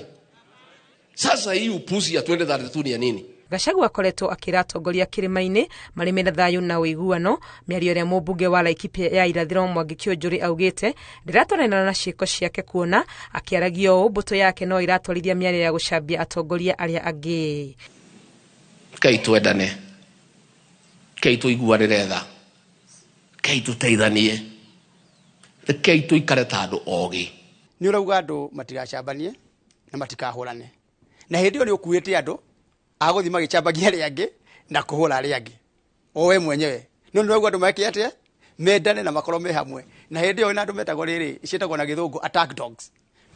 Sasa hii upuzi ya 2032 ni ya nini? Gachagua akoretwo akĩra atongoria kĩrĩma-inĩ marĩ mena thayũ na ũiguano. Mĩario ĩrĩa mũmbunge wa Laikipia ya irathĩro Mwangi Kĩonjori augĩte ndĩratwarana na ciĩko ciake kuona akĩaragia ũũ mbũtũ yake no ĩratwarithia mĩario ya gũcambia atongoria arĩa angĩ. Rekei twendane, rekei tũiguanĩre tha, rekei tũteithanie, rekei tũikare ta andũ ogĩ. Nĩ ũrauga andũ matigacambanie na matikahũrane, na hĩndĩ ĩyo nĩ ũkuĩte andũ agũthiĩ magĩcambagia arĩa angĩ na kũhũra arĩa angĩ o we mwenyewe. No nĩ ũrauga andũ meke atĩa? Mendane na makorwo me hamwe. Na hĩndĩ ĩyo wĩna andũ metagwo rĩrĩ, ciĩtagwo na gĩthũngũ attack dogs.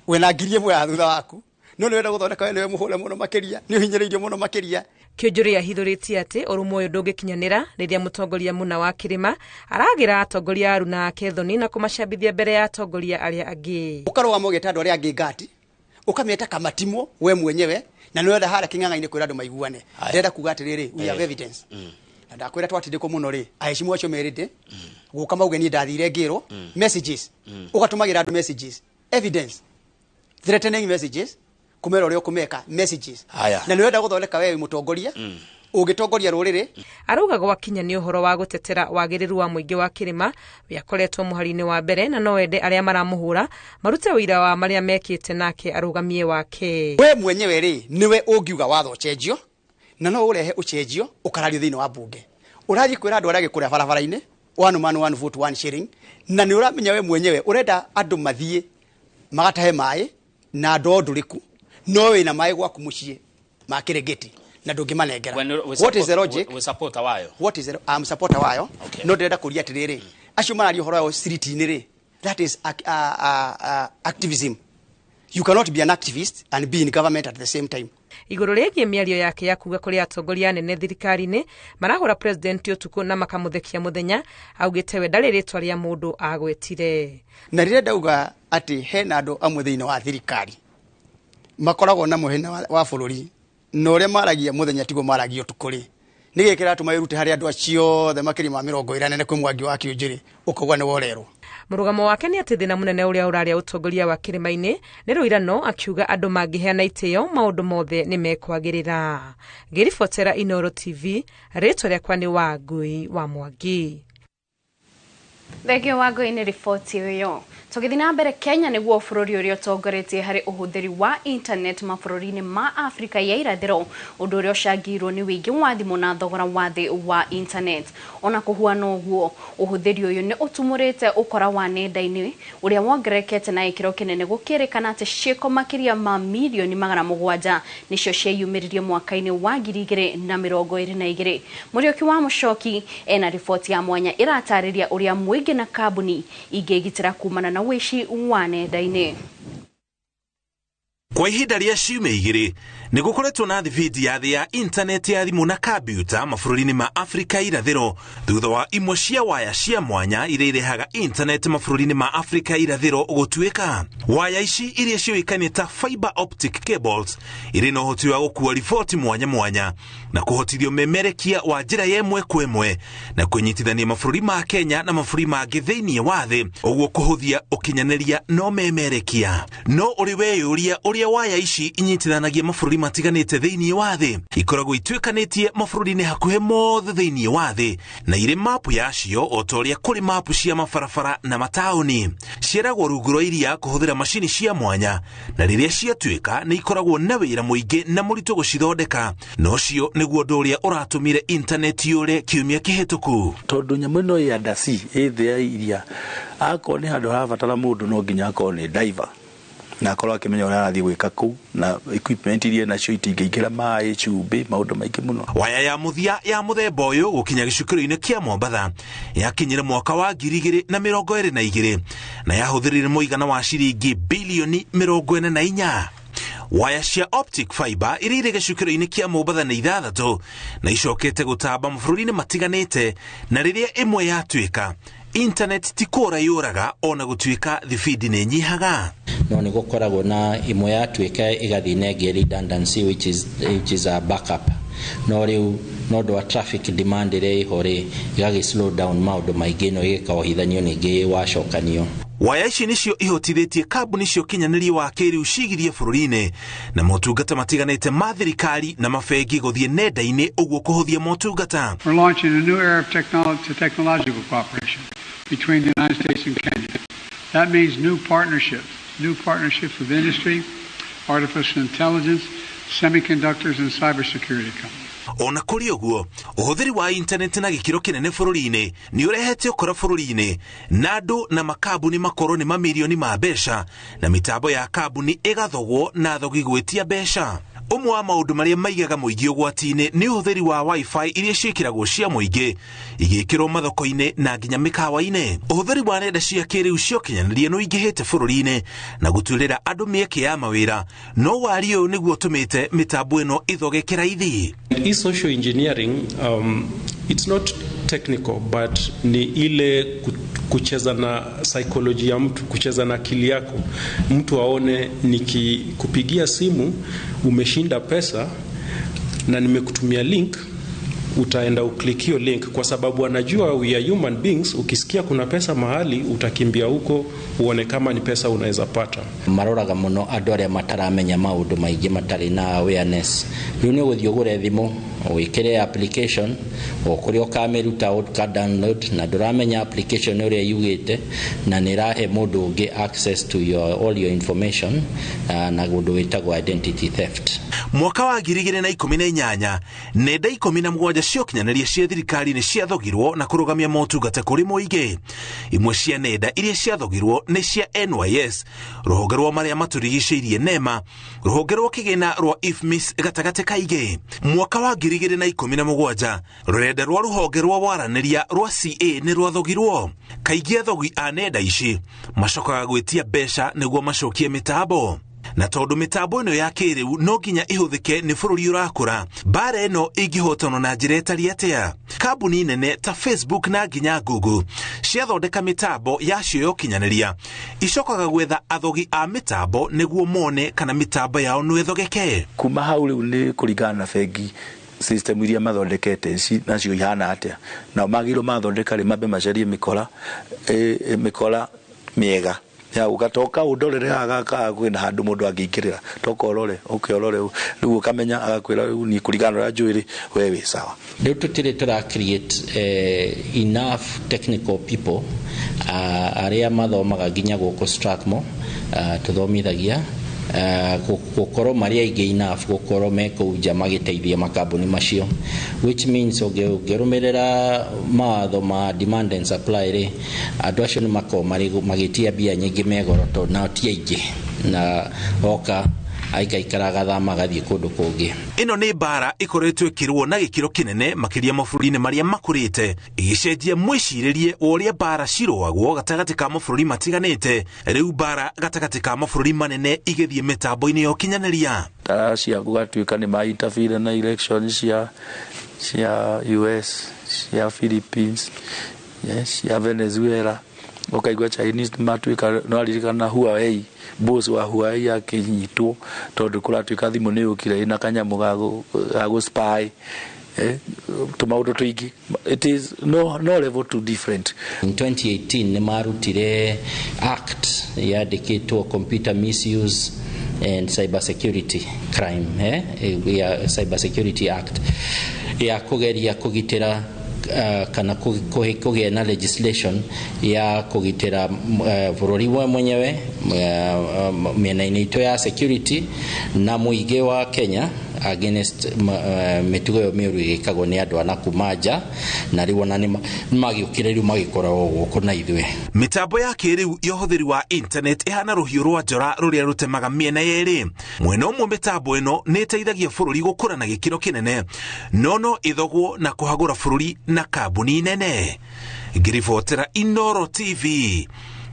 Wĩna 1000 ya thutha waku No nĩ wenda gũthondeka we nĩwe mũhũre mũno makĩria, nĩ ũhinyĩrĩirio mũno makĩria. Kĩũnjũrĩ ahithũrĩtie atĩ ũrũmwe ũyũ ndũngĩkinyanĩra rĩrĩa mũtongoria mũna wa kĩrĩma aragĩra atongoria aruna ake thoni na kũmacambithia mbere ya atongoria arĩa angĩ. Ũkarũgama ũgeta andũ arĩa angĩ ngati, ũkameta kamatimwo we mwenyewe, na nĩ wenda harĩa kĩng'ang'a-inĩ kwĩra andũ maiguane. Ndĩrenda kuga atĩrĩrĩ, we have evidence. Na ndakwĩra twatindĩkwo mũno rĩ, aheshimu acio merĩte gũka mauge niĩ ndathire ngĩrwo messages, ũgatũmagĩra andũ messages, evidence, threatening messages, kũmera ũrĩa ũkũmeka messages. Na nĩ wenda gũthondeka we wĩ mũtongoria, ũngĩtongoria rũrĩrĩ. Arauga gwakinya nĩ ũhoro wa gũtetera wagĩrĩru wa mũingĩ wa kĩrĩma, we akoretwo mũhari-inĩ wa mbere na no ende arĩa maramũhũra marute ũira wa marĩa mekĩte nake arũgamie wake. We mwenyewe rĩ, nĩwe ũngiuga watho ũcenjio, na no ũrehe ũcenjio ũkarario thĩinĩ wa bunge. Ũrathiĩ kwĩra andũ arĩa angĩ kũrĩa barabara-inĩ, one man one vote one sharing, na nĩ ũramenya we mwenyewe ũrenda andũ mathiĩ magatahe maĩ na ndoo ndũrĩku, no wĩna maĩ gwaku mũciĩ ma Kĩrĩngĩti na ndũngĩmanengera. What is the logic? We supporter wayo. What is the, I'm supporter wayo. No ndĩrenda kũria atĩrĩrĩ, acio mararia ũhoro wa street-inĩ rĩ, that is activism. You cannot be an activist and be in government at the same time. Igũrũ rĩgiĩ mĩario yake ya kuga kũrĩ atongoria anene thirikari-inĩ marahũra president ũtukũ na makamũthekia mũthenya, augĩte we ndarĩ rĩtwa rĩa mũndũ agwetire. Na rĩrĩa ndauga atĩ hena andũ amwe thĩinĩ wa thirikari makoragwo na mũhĩna wa bũrũri, na ũrĩa maragia mũthenya tiguo maragia ũtukũ rĩ, nĩkĩ kĩratũma wĩrute harĩ andũ acio othe makĩria ma 40 nene kwĩ Mwangi wa Kĩũnjũrĩ ũkauga nĩ worerwo? Mũrũgamo wake nĩ atĩ thĩna mũnene ũrĩa ũrarĩa ũtongoria wa kĩrĩma-inĩ nĩ rũirano, akiuga andũ mangĩheana itĩo maũndũ mothe nĩ mekwagĩrĩra. Ngĩribotera Inooro TV, rĩtwa rĩakwa nĩ Wangui wa Mwangi. Thengio Wangui nĩ riboti ĩyo. Tũgĩthiĩ na mbere, Kenya nĩguo bũrũri ũrĩa ũtongoretie harĩ ũhũthĩri wa internet mabũrũri-inĩ ma Afrika ya irathĩro, ũndũ ũrĩa ũcangĩirwo nĩ wĩingĩ wa thimũ na thogora wa thĩ wa internet. Ona kũhuana ũguo, ũhũthĩri ũyũ nĩ ũtumũrĩte ũkora wa nenda-inĩ ũrĩa wongererekete na gĩkĩro kĩnene, gũkĩrĩkana atĩ ciĩko makĩria ma mirioni 700 nĩcio cieyumĩririe mwaka-inĩ wa 2022. Mũriũki wa Mũcoki ena riboti ya mwanya ĩratarĩria ũrĩa mũingĩ na kambuni ingĩgitĩra kumana na wĩici wa nenda-inĩ. Kwa ihinda rĩa ciumia igĩrĩ nĩ gũkoretwo na thibindi ya thĩ ya intaneti ya thimũ na kambiuta mabũrũri-inĩ ma Afrika irathĩro, thutha wa imwe cia waya cia mwanya iria irehaga intaneti mabũrũri-inĩ ma Afrika irathĩro gũtuĩka. Waya ici iria ciũĩkaine ta fiber optic cables irĩ na ũhoti wa gũkua riboti mwanya mwanya na kũhotithio memerekia wa njĩra ya ĩmwe kwa ĩmwe na kwĩnyitithania mabũrũri ma Kenya na mabũrũri mangĩ thĩinĩ wa thĩ, ũguo kũhũthia ũkinyanĩria no memerekia. No ũrĩ weyũria ũrĩa waya ici inyitithanagia mabũrũri matiganĩte thĩinĩ wa thĩ, ikoragwo ituĩkanĩtie mabũrũri-inĩ hakuhĩ mothe thĩinĩ wa thĩ, na irĩ mapu yacio o ta ũrĩa kũrĩ mapu cia mabarabara na mataũni. Ciaragwo rungu rwa iria kũhũthĩra macini cia mwanya, na rĩrĩa ciatuĩka nĩ ikoragwo na wĩra mũingĩ na mũritũ gũcithondeka, na ũcio nĩguo ũndũ ũrĩa ũratũmire intaneti yũre kiumia kĩhĩtũku. Tondũ nyamũ ĩno ĩ under sea, ĩ thĩ ya iria, akorwo nĩ handũ harabatara mũndũ no nginya akorwo nĩ diver na akorwo akĩmenya ũrĩa arathiĩ gwĩka kũu, na equipment iria nacio itingĩingĩra maĩ, cumbĩ, maũndũ maingĩ mũno. Waya ya mũthia ya mũthemba ũyũ gũkinya gĩcukĩro-inĩ kĩa Mombatha yakinyire mwaka wa 2022 na yahũthĩrire mũigana wa ciringi bilioni 44. Waya cia optic fiber iria irĩ gĩcukĩro-inĩ kĩa Mombatha nĩ 6 na icokete gũtamba mabũrũri-inĩ matiganĩte, na rĩrĩa ĩmwe yatuĩka internet ti kũra yũraga ona gũtuĩka thibindi nĩ nyihaga. No nĩ gũkoragwo na ĩmwe yatuĩka ĩgathiĩ na ĩngĩ redundancy, which is a backup. No rĩu no ũndũ wa traffic demand ĩrĩa ĩho rĩ, ĩgagĩ slow down maũndũ maingĩ, no ĩgĩkaohithanio ningĩ wacokanio. Waya ici nĩcio ihotithĩtie kambuni cia ũkinyanĩria wa kĩrĩu cigirie bũrũri-inĩ na motungata matiganĩte ma thirikari na mabengi gũthiĩ nenda-inĩ, ũguo kũhũthia motungata. We're launching a new era of technological cooperation between the United States and Kenya. That means new partnerships with industry, artificial intelligence, semiconductors and cybersecurity companies. Ona kũrĩ ũguo, ũhũthĩri wa intaneti na gĩkĩro kĩnene bũrũri-inĩ nĩ ũrehete ũkora bũrũri-inĩ, na andũ na makambuni makorwo nĩ mamirioni ma mbeca, na mĩtambo ya kambuni ĩgathogwo na thogi gwĩtia mbeca. Ũmwe wa maũndũ marĩa maigaga mũingĩ ũgwati-inĩ nĩ ũhũthĩri wa wifi iria ciĩkĩragwo cia mũingĩ igĩkĩrwo mathoko-inĩ na nginya mĩkawa-inĩ. Ũhũthĩri wa nenda cia kĩrĩu cia ũkinyanĩria nĩ ũingĩhĩte bũrũri-inĩ na gũtuĩrĩra andũ mĩeke ya mawĩra, no wari ũyũ nĩguo ũtũmĩte mĩtambo ĩno ĩthogeke raithi. Social engineering, it's not technical, but ni ile kucheza na psychology ya mtu, kucheza na akili yako. Mtu aone nikikupigia simu umeshinda pesa na nimekutumia link, utaenda uklik hiyo link, kwa sababu anajua we are human beings. Ukisikia kuna pesa mahali utakimbia huko uone kama ni pesa unaweza pata. Maroraga muno andu aria mataramenya maundu maingi matari na awareness. Riu ni uguthii ugure thimu wikire application o kuria ukamiruta uka download na nduramenya application uria yugite na ni rahe mundu ungi access to your all your information, na undu witagwo identity theft. Mwaka wa 2018 nenda 17 cia ũkinyanĩria cia thirikari nĩ ciathogirwo na kũrũgamia motungata kũrĩ mũingĩ. Imwe cia nenda iria ciathogirwo nĩ cia NYS, rũhonge rwa marĩa matũrigicĩirie NEMA, rũhonge rwa kĩgĩna rwa IFMIS gatagatĩ ka ingĩ. Mwaka wa 2017 rũrenda rwa rũhonge rwa waranĩria rwa CA nĩ rwathogirwo. Kaingĩ athogi a nenda ici macokaga gwĩtia mbeca nĩguo macokie mĩtambo. Na tondu mitambo ĩno ya kĩrĩu no nginya ihũthĩke nĩ bũrũri ũrakũra, mbara ĩno ĩngĩhotanwo na njĩra ĩtariĩ atĩa? Kambuni nene ta Facebook na nginya Google ciathondeka mĩtambo yacio ya ũkinyanĩria icokaga gwetha athogi a mĩtambo nĩguo mone kana mĩtambo yao no ĩthogeke. Kuma hau rĩu nĩ kũringana na bengi system iria mathondekete nacio ihana atĩa, nao magĩrĩirwo mathondeka rĩ mambe macarie mĩkora mĩkora mĩega ya ugatoka undorere agaka kwina handu mundu angĩingĩrĩra toka urore uke urore riu ukamenya agakwira riu ni kuringana na njũĩ we wĩ sawa. Riu tutire tura create enough technical people aria mathomaga nginya guku Strathmore, tuthomithagia gukorwo mari aingĩ enough gukorwo me kũu nja magĩteithia makambuni macio, which means ũngĩrũmĩrĩra mawatho ma demand and supply rĩ, andũ acio nĩ makoragwo magĩtia mbia nyingĩ megoro tondũ nao ti aingĩ, na oka aikaikara agathama agathiĩ kũndũ kũngĩ. Ĩno nĩ mbara ĩkoretwo ĩkĩrũo na gĩkĩro kĩnene makĩria mabũrũri-inĩ marĩa makũrĩte, ĩgĩcenjia mwĩcirĩrie wa ũrĩa mbara cirũagwo gatagatĩ ka mabũrũri matiganĩte. Rĩu mbara gatagatĩ ka mabũrũri manene igĩthiĩ mĩtambo-inĩ ya ũkinyanĩria. Cia gũgatuĩka nĩ ma interfere na election cia US, cia Philippines, yes, cia Venezuela. Ukaigua Chinese matuĩka no aririkana Huawei, boss wa Huawei akinyitwo tondu kuratuĩka thimũ nĩ yũkire ĩna kanyamũ ga gũ spy, tũmaũndũ tũingĩ. It is no level too different. In 2018 nĩ marutire act yandĩkĩtwo Computer Misuse and Cyber Security Crime, ya Cyber Security Act ya kũgeria kũgitĩra kana kũgĩa na legislation ya kũgitĩra bũrũri we mwenyewe, mĩena-inĩ itũ ya security na mũingĩ wa Kenya against mĩtugo ĩyo mĩũru ĩgĩkagwo nĩ andũ a na kuma nja, na rĩu ona nĩ magĩũkire rĩu magĩkoragwo gũkũ na ithuĩ. Mĩtambo ya kĩrĩu ya ũhũthĩri wa internet ĩhana rũhiũ rwa njora rũrĩa rũtemaga mĩena yerĩ. Mwena ũmwe mĩtambo ĩno nĩ ĩteithagia bũrũri gũkũra na gĩkĩro kĩnene, no no ĩthogwo na kũhagũra bũrũri na kambuni nene. Ngĩribotera Inooro TV,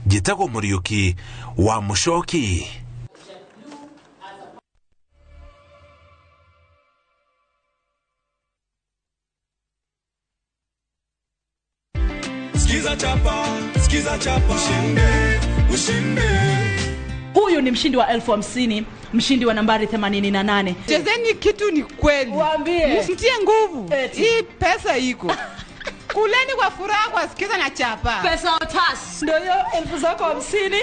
njĩtagwo Mũriũki wa Mũcoki. Skiza chapa, skiza chapa, ushinde, ushinde. Huyu ni mshindi wa 50,000, mshindi wa nambari 88. Chezeni kitu ni kweli. Waambie. Msitie nguvu. Hii pesa iko. Kuleni kwa furaha kwa skiza na chapa. Pesa otas. Ndio hiyo 50,000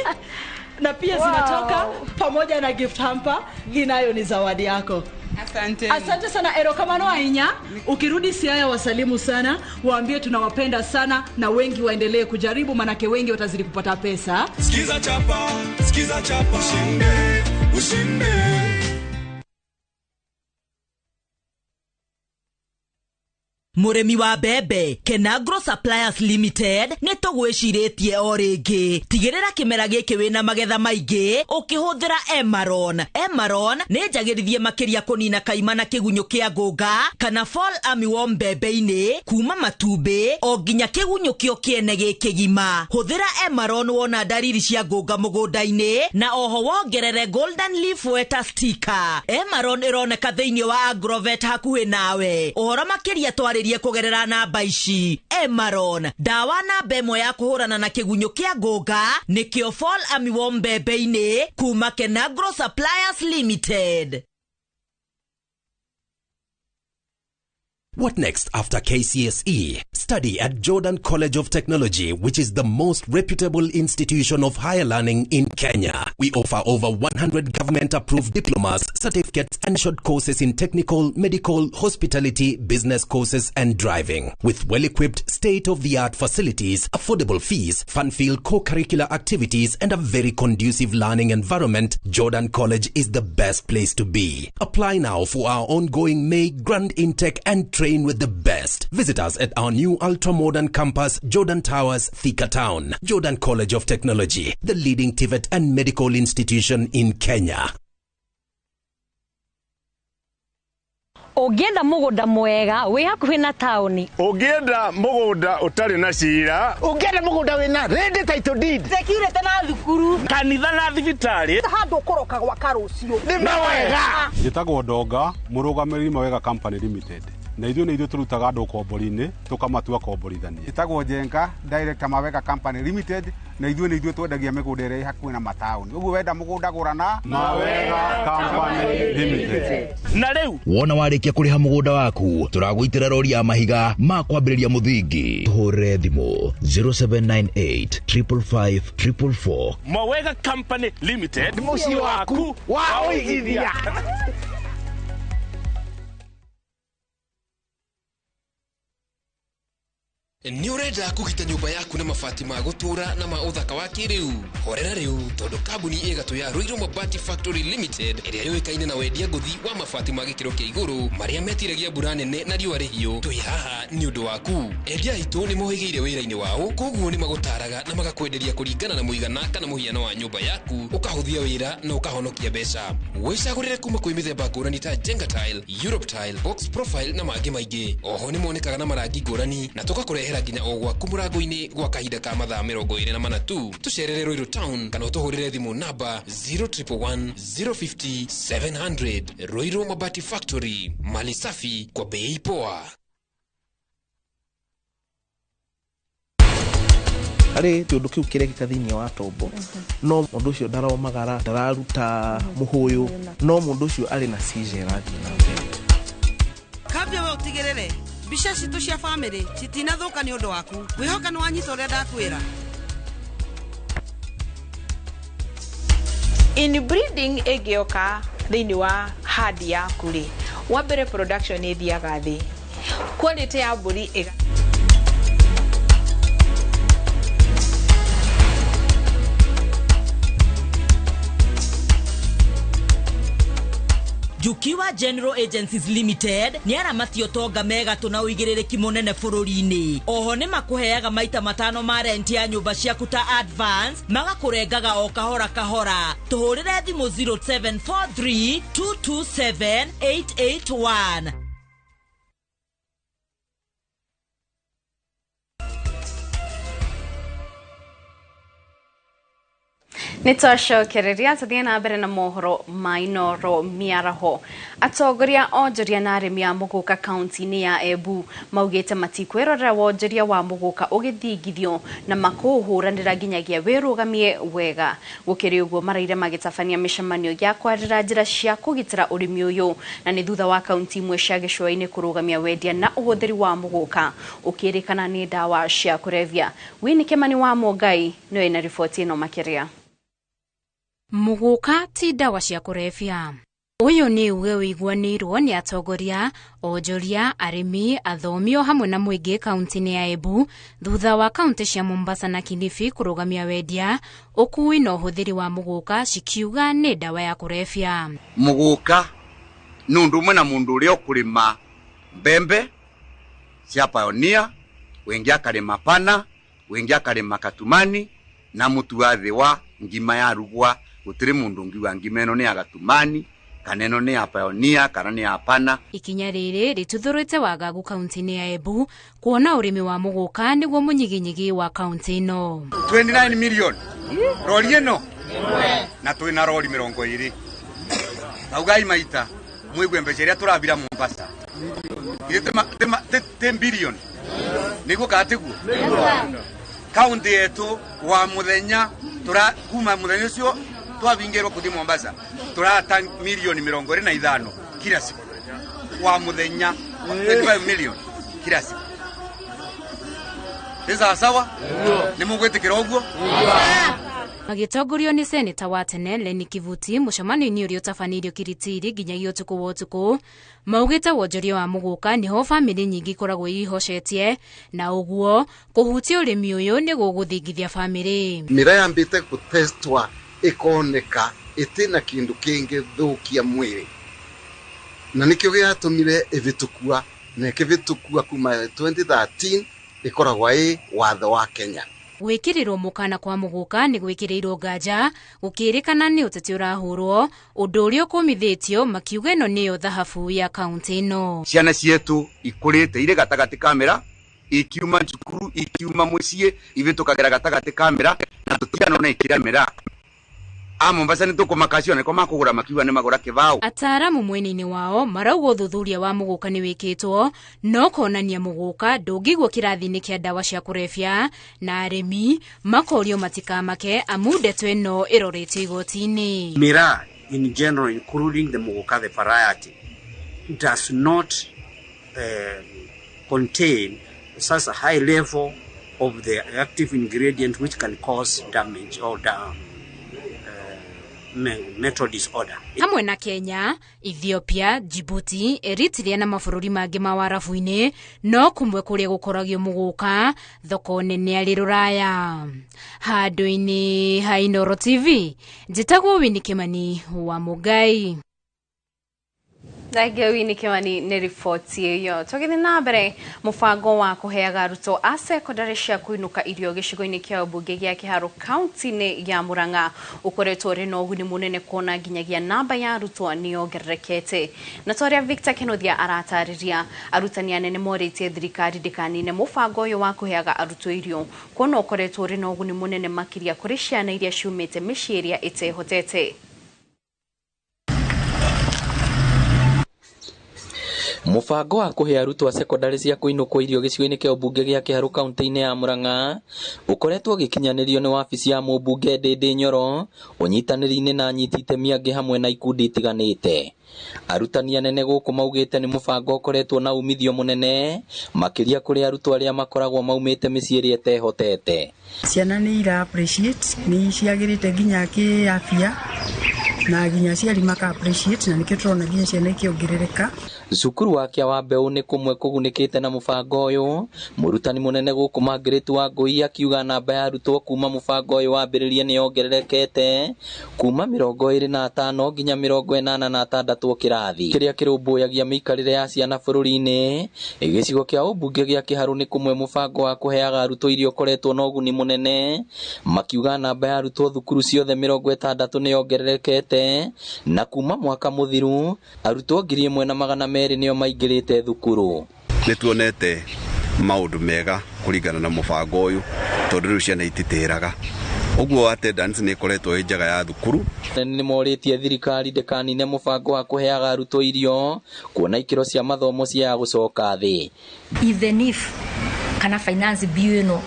na pia zinatoka pamoja na gift hamper, inayo ni zawadi yako. Asante. Asante sana erokamano ainya. Ukirudi Siaya wasalimu sana, waambie tunawapenda sana na wengi waendelee kujaribu manake wengi watazidi kupata pesa. Skiza chapa, skiza chapa, ushinde, ushinde. Mũrĩmi wa mbembe Kenagro Suppliers Limited nĩ tũgwĩcirĩtie o rĩngĩ. Tigĩrĩra kĩmera gĩkĩ wĩna magetha maingĩ ũkĩhũthĩra Emaron. Emaron nĩ njagĩrithie makĩria kũnina kaima na kĩgunyũ kĩa ngũnga kana fall armyworm mbembe-inĩ kuma matumbĩ o nginya kĩgunyũ kĩo kĩene gĩkĩgima. Hũthĩra Emaron wona ndariri cia ngũnga mũgũnda-inĩ na oho wongerere Golden Leaf Wetter Sticker. Emaron ĩroneka thĩinĩ wa Agrovet hakuhĩ nawe. Ũhoro makĩria twarĩrie kũgerera namba ici. Emaron, ndawa namba ĩmwe ya kũhũrana na kĩgunyũ kĩa ngũnga nĩkĩo fall armyworm mbembe-inĩ kuma Kenagro Suppliers Limited. What next after KCSE? Study at Jordan College of Technology, which is the most reputable institution of higher learning in Kenya. We offer over 100 government-approved diplomas, certificates, and short courses in technical, medical, hospitality, business courses, and driving. With well-equipped, state-of-the-art facilities, affordable fees, fun-filled co-curricular activities, and a very conducive learning environment, Jordan College is the best place to be. Apply now for our ongoing May Grand Intake and train with the best. Visit us at our new ultra-modern campus, Jordan Towers, Thika Town. Jordan College of Technology, the leading TVET and medical institution in Kenya. Ũngĩenda mũgũnda mwega wĩ hakuhĩ na taũni, ũngĩenda mũgũnda ũtarĩ na cira, ũngĩenda mũgũnda wĩna ready title deed, security na thukuru, kanitha na thibitarĩ, handũ ũkũroka gwaka rũciũ nĩ mawega. Njĩtagwo Ndonga, mũrũgamĩrĩri Mawega Company Limited, na ithuĩ nĩ ithuĩ tũrutaga andũ ũkombori-inĩ tũkamatua komborithania. Njĩtagwo Njenga, director Mawega Company Limited, na ithuĩ nĩ ithuĩ twendagia mĩgũnda ĩrĩa ĩ hakuhĩ na mataũni. Ũguo wenda mũgũnda gũra na Mawega Company Limited. Na rĩu wona warĩkia kũrĩha mũgũnda waku, tũragũitĩra rori ya mahiga ma kwambĩrĩria mũthingi. Tũhũrĩre thimũ 0798 555 444. Mawega Company Limited, mũciĩ waku wa ũigithia. Nĩ ũrenda kũgita nyũmba yaku na mabati ma gũtũũra na ma ũthaka wa kĩrĩu? Horera rĩu, tondũ kambuni ĩgatũ ya Ruiru Mabati Factory Limited ĩrĩa yũĩkaine na wendia ngũthi wa mabati ma gĩkĩro kĩa igũrũ marĩa metiragia mbura nene na riũa rĩhiũ, twĩ haha nĩ ũndũ waku. Endia aitũ nĩ mohĩgĩire wĩra-inĩ wao, koguo nĩ magũtaraga na magakwenderia kũringana na mũigana kana mũhiano wa nyũmba yaku, ũkahũthia wĩra na ũkahonokia mbeca. Wĩcagũrĩre kuma kwĩ mĩthemba ngũrani ta Jenga Tile, Europe Tile, Box Profile na mangĩ maingĩ. Oho nĩ monekaga na marangi ngũrani na tũgakũrehera nginya o gwaku mũrango-inĩ gwa kahinda ka mathaa 24 tu. Tũcerere Ruiru Town kana ũtũhũrĩre thimũ namba 0111 050 700. Ruiru Mabati Factory, mali safi kwa bei poa. Harĩ kĩũndũ kĩu kĩrekĩka thĩinĩ wa tombo, no mũndũ ũcio ndaromagara, ndararuta mũhũyũ, no mũndũ ũcio arĩ na seizure ĩrathiĩ na mbere. Kambia we ũtigĩrĩre mbica citũ cia bamĩrĩ citinathũka nĩ ũndũ waku. Ngwĩhoka nĩ wanyita ũrĩa ndakwĩra. Inbreeding ĩngĩoka thĩinĩ wa herd yaku rĩ, wa mbere production ĩthiaga thĩ, quality ya mbũri ĩga Jukiwa General Agencies Limited nĩ aramati ũtonga megatũ na ũigĩrĩrĩki mũnene bũrũri-inĩ. Oho nĩ makũheaga maita matano ma rent ya nyũmba ciaku ta advance, magakũrengaga o kahora kahora. Tũhũrĩre thimũ 0743 227 881. Nĩ twacokereria tũthiĩ na mbere na mohoro ma Inooro mĩaraho. Atongoria onjoria na arĩmi a mũgũka kaunti-inĩ ya Embu maugĩte matikwĩrorera wonjoria wa mũgũka ũgĩthingithio na makũũhũranĩra nginyagia wĩrũgamie wega. Gũkĩrĩ ũguo maraire magĩtabania mĩcemanio ya kwarĩra njĩra cia kũgitĩra ũrĩmi ũyũ, na nĩ thutha wa kaunti imwe cia gĩcũa-inĩ kũrũgamia wendia na ũhũthĩri wa mũgũka ũkĩrĩkana nĩ ndawa cia kũrebia. Winnie Kimani wa Mũngai nĩwe ĩna riboti ĩno makĩria. Mũgũka ti ndawa cia kũrebia. Ũyũ nĩ uge ũiguanĩirwo nĩ atongoria, onjoria, arĩmi, athomi o hamwe na mũingĩ kaunti-inĩ ya Embu thutha wa kaunti cia Mombasa na Kilifi kũrũgamia wendia, ũkui na ũhũthĩri wa mũgũka cikiuga nĩ ndawa ya kũrebia. Mũgũka nĩ ũndũ ũmwe na mũndũ ũrĩa ũkũrĩma mbembe Cia Pioneer, wingi akarima Pana, wingi akarima Katumani, na mutu wa thi wa ngima ya rugwa gutiri mundu ngiuga ngima ino ni ya Gatumani kana ino ni ya Pioneer kana ni ya Pana. Ikinya riri rituthurite wagagu kaunti-ini ya Embu kuona urimi wa muguka niguo munyiginyigi wa kaunti ino. 29 million rori ino na twina rori 20 taugai maita mwigue mbeca iria turabira Mombasa 10 billion niguo kana tiguo kaunti yetu wa muthenya tura kuma muthenya ucio twabingirwo kuthi Mombasa turata milioni 25 kila siku wa muthenya 25 million kila siku. Esa sawa ni mugwitikira uguo. Magĩtongorio nĩ seneta wa tene Lenny Kivuti mũcemanio-inĩ ũrĩa ũtabanĩirio Kiritiri nginyagia ũtukũ wa ũtukũ maugĩte wonjoria wa mũgũka nĩho bamĩrĩ nyingĩ ikoragwo ihocetie na ũguo kũhutia ũrĩmi ũyũ nĩ gũgũthingithia bamĩrĩ. Mĩraa yambĩte gũtestwa ĩkoneka ĩtĩ na kĩndũ kĩngĩthũkia mwĩrĩ na nĩkĩo gĩatũmire ĩvĩtũkua na ĩkĩvĩtũkua kuma 2013 ĩkoragwo ĩ watho wa Kenya. Gwĩkĩrĩrwo mũkana kwa mũgũka nĩ gwĩkĩrĩirwo nganja gũkĩrĩkana nĩ ũteti ũrahũrwo ũndũ ũrĩa ũkũmithĩtio makiuga ĩno nĩyo thahabu ya kaunti ĩno. Ciana cietu ikũrĩte irĩ gatagatĩ ka mĩra ikiuma cukuru ikiuma mũciĩ ivĩtũkagĩra gatagatĩ ka mĩra na tũtianona ikĩra mĩra a Mombasa nĩ tũkũmaka cio nĩko makũgũra makiuga nĩ magũra kĩbaũ. Ataaramu mwena-inĩ wao marauga ũthuthuria wa mũgũka nĩ wĩkĩtwo no konania mũgũka ndũngĩigwo kĩrathi-inĩ kĩa ndawa cia kũrebia na arĩmi makorio matikamake amu ndeto ĩno ĩroretio igoti-inĩ. Miraa in general including the muguka the variety does not contain such a high level of the active ingredient which can cause damage or mental disorder. Hamwe na Kenya, Ethiopia, Djibouti, Eritrea na mabũrũri mangĩ ma warabu-inĩ no kũmwe kũrĩa gũkoragio mũgũka thoko nene arĩ rũraya. Handũ-inĩ ha Inooro TV, njĩtagwo Winnie Kimani wa Mũngai. Thengiũ Winnie Kimani nĩ riboti ĩyo. Tũgĩthiĩ na mbere mũbango wa kũheaga arutwo a secondary cia kũinũka irio gĩcigo-inĩ kĩa ũmbunge gĩa Kĩharũ kaunti-inĩ ya Murang'a ũkoretwo ũrĩ na ũguni mũnene kuona nginyagia namba ya arutwo nĩ yongererekete. Na ta ũrĩa Victor Kenothia aratarĩria, arutani anene morĩtie thirikari ndĩkanine mũbango ũyũ wa kũheaga arutwo irio kuona ũkoretwo ũrĩ na ũguni mũnene makĩria kũrĩ ciana iria ciumĩte mĩciĩ ĩrĩa ĩtehotete. Mũbango wa kũhe arutwo a secondary cia kũinũkwo irio gĩcigo-inĩ kĩa ũmbunge gĩa Kĩharũ kaunti-inĩ ya Murang'a ũkoretwo ũgĩkinyanĩrio nĩ wabici ya mũmbunge Ndindi Nyoro ũnyitanĩri-inĩ na anyiti itemi angĩ hamwe na ikundi itiganĩte. Arutani anene gũkũ maugĩte nĩ mũbango ũkoretwo na umithio mũnene makĩria kũrĩ arutwo arĩa makoragwo maumĩte mĩciĩ ĩrĩa ĩtehotete. Ciana nĩ ira appreciate nĩ ciagĩrĩte nginya kĩafya na nginya aciari maka appreciate na nĩkĩo tũrona nginya ciana ikĩongerereka. Cukuru wa Kĩa wa Mbeũ nĩ kũmwe kũgunĩkĩte na mũbango ũyũ. Mũrutani mũnene gũkũ Margaret Wangũi akiuga namba ya arutwo kuma mũbango ũyũ wambĩrĩrie nĩ yongererekete kuma 25 nginya 86 kĩrathi kĩrĩa kĩrũmbũyagia mĩikarĩre ya ciana bũrũri-inĩ. Gĩcigo kĩa ũmbunge gĩa Kĩharũ nĩ kũmwe mũbango wa kũheaga arutwo irio ũkoretwo na ũguni mũnene, makiuga namba ya arutwo thukuru ciothe 60 nĩ yongererekete na kuma mwaka mũthiru arutwo 1200 nĩo maingĩrĩte thukuru. Nĩ tuonete maũndũ mega kũringana na mũbango ũyũ tondũ rĩu ciana ititĩraga ũguo attendance nĩ ĩkoretwo ĩ njega ya thukuru. Nĩ morĩtie thirikari ndĩkanine mũbango wa kũheaga arutwo irio kuona ikĩro cia mathomo cia gũcoka thĩ. Even if kana finance bill ĩno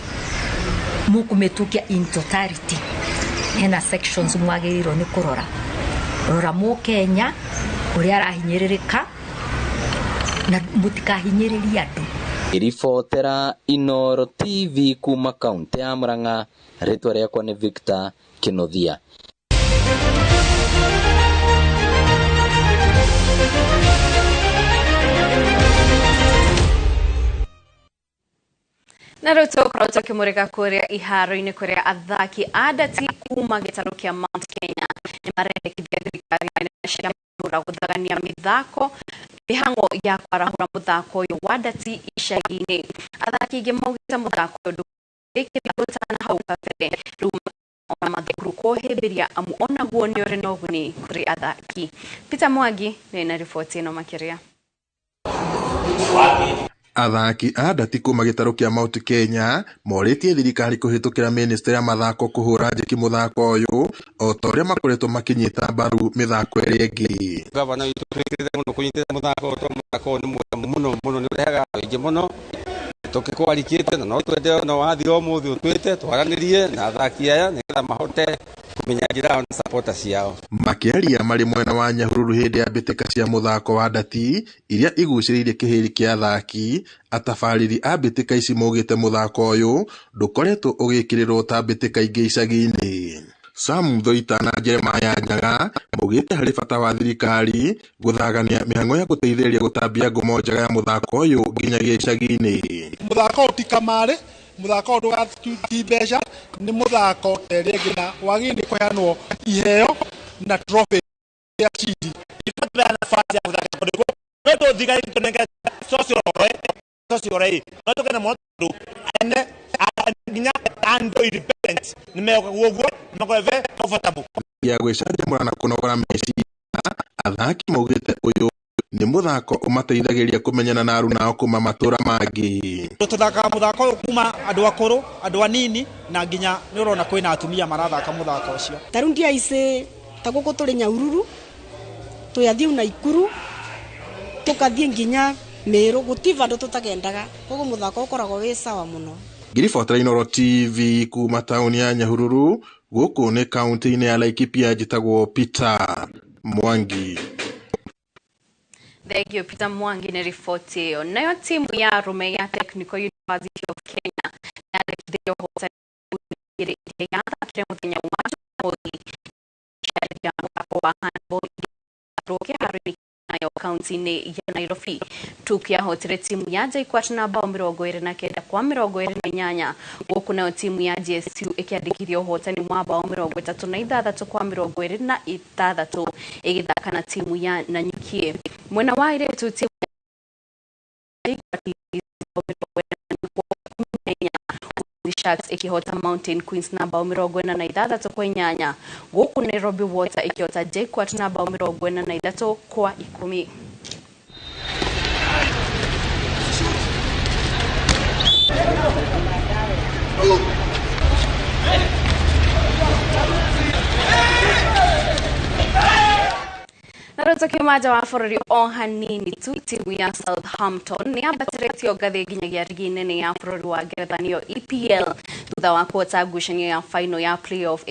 mũkũmĩtũkia in totality hena sections mwagĩrĩirwo nĩ kũrora rora mũkenya ũrĩa arahinyĩrĩrĩka na mũtikahinyĩrĩrie andũ. Ribotera Inooro TV kuma kaunti ya Murang'a, rĩtwa rĩakwa nĩ Victor Kinothia. Na rĩu tũgũkorwo tũkĩmũrĩka kũrĩa iharo-inĩ kũrĩa athaki a ndati kuma gĩtarũ kĩa Mount Kenya nĩ marendekithia thirikari cia itũra gũthagania mĩthako mĩhang'o ya kwarahũra mũthako ũyũ wa ndati icagi-inĩ. Athaki aingĩ maugĩte mũthako ũyũ ndũkĩrĩkĩria na hau kabere rĩu ona mathukuru kũhĩmbĩria amu onaguo nĩ ũrĩ na ũguni kũrĩ athaki. Peter Mwangi nĩ na riboti ĩno makĩria. Athaki a ndati kuma gĩtarũ kĩa Mount Kenya morĩtie thirikari kũhĩtũkĩra ministry ya mathako kũhũra njeki mũthako ũyũ o ta ũrĩa makoretwo makĩnyita mbaru mĩthako ĩrĩa ĩngĩ. Gavana witũ twĩkĩrĩte mũno kũnyitĩrĩra mũthako ũyũ tondũ mũthako ũyũ nĩ mwega mũno mũno, nĩ ũrehaga aingĩ mũno tũkĩkwarikĩte na no twende no wathira ũmũthĩ ũtwĩte twaranĩrie na athaki aya nĩgetha mahote kũmenya njĩra yao na supporters ciao. Makĩaria marĩ mwena wa Nyahururu hĩndĩ ya mbĩtĩka cia mũthako wa ndati iria igucĩrĩirie kĩhĩri kĩa athaki, atabarĩri a mbĩtĩka ici maugĩte mũthako ũyũ ndũkoretwo ũgĩkĩrĩrwo ta mbĩtĩka ingĩ icagi-inĩ. Sam Thoita na Jeremiah Nyaga maugĩte harĩ bata wa thirikari gũthagania mĩhang'o ya gũteithĩrĩria gũtambia ngumo njega ya mũthako ũyũ nginyagia icagi-inĩ. Mũthako ũyũ ti kamarĩ, mũthako ũyũ ndũgati mbeca, nĩ mũthako ta ĩrĩa ĩngĩ na wagĩrĩire nĩ kũheanwo iheo na trophy ya cindi. Tũpeana nafasi ya gũthaka tondũ no tũthigari tũnengere social social no tũkene mũno tondũ ene nginya andũ independent nĩ megoka guoguo makorwo very comfortable. Ya gwĩcanjamũra na kũnogora meciria, athaki maugĩte ũyũ nĩ mũthako ũmateithagĩrĩria kũmenyana na aruna ao kuma matũra mangĩ. Tũthakaga mũthako ũyũ kuma andũ akũrũ, andũ anini na nginya nĩ ũrona kwĩna atumia marathaka mũthako ũcio. Ta rĩu ndiaici ta gũkũ tũrĩ Nyahururu, tũyathiĩ Naikuru, tũkathiĩ nginya Meru, gũtirĩ vandũ tũtagendaga, koguo mũthako ũkoragwo wĩ sawa mũno. Ngiribotera Inooro TV kuma taũni ya Nyahururu, gũkũ nĩ kaũntĩ-inĩ ya Laikipia, njĩtagwo Peter Mwangi. Thank you Peter Mwangi na riboti ĩyo. Nayo timu ya arũme ya Technical University of Kenya yandĩkithirio ũhotani ĩrĩa yathakire mũthenya wa Jumamothi ya mũthako wa handball kĩharo-inĩ nayo kaunti-inĩ ya Nairobi. TUK yahotire timu ya JKUAT na bao 29 kwa 28, gũkũ nayo timu ya GSU ĩkĩandĩkithia ũhotani wa bao 36 kwa 26 ĩgĩthaka na timu ya Nanyukie. Mwena wa airĩtu timu ya JKUAT Sharks ikihota Mountain Queens na bao 46 kwa 8, gũkũ Nairobi Water ikihota JKUAT na bao 43 kwa 10. Tukimaja wa bũrũri o hanini tu, timu ya Southampton nĩ yambatĩrĩtio ngathĩ nginyagia rigi nene ya bũrũri wa Ngeretha nĩyo EPL thutha wa kũhota ngucanio ya final ya playoff.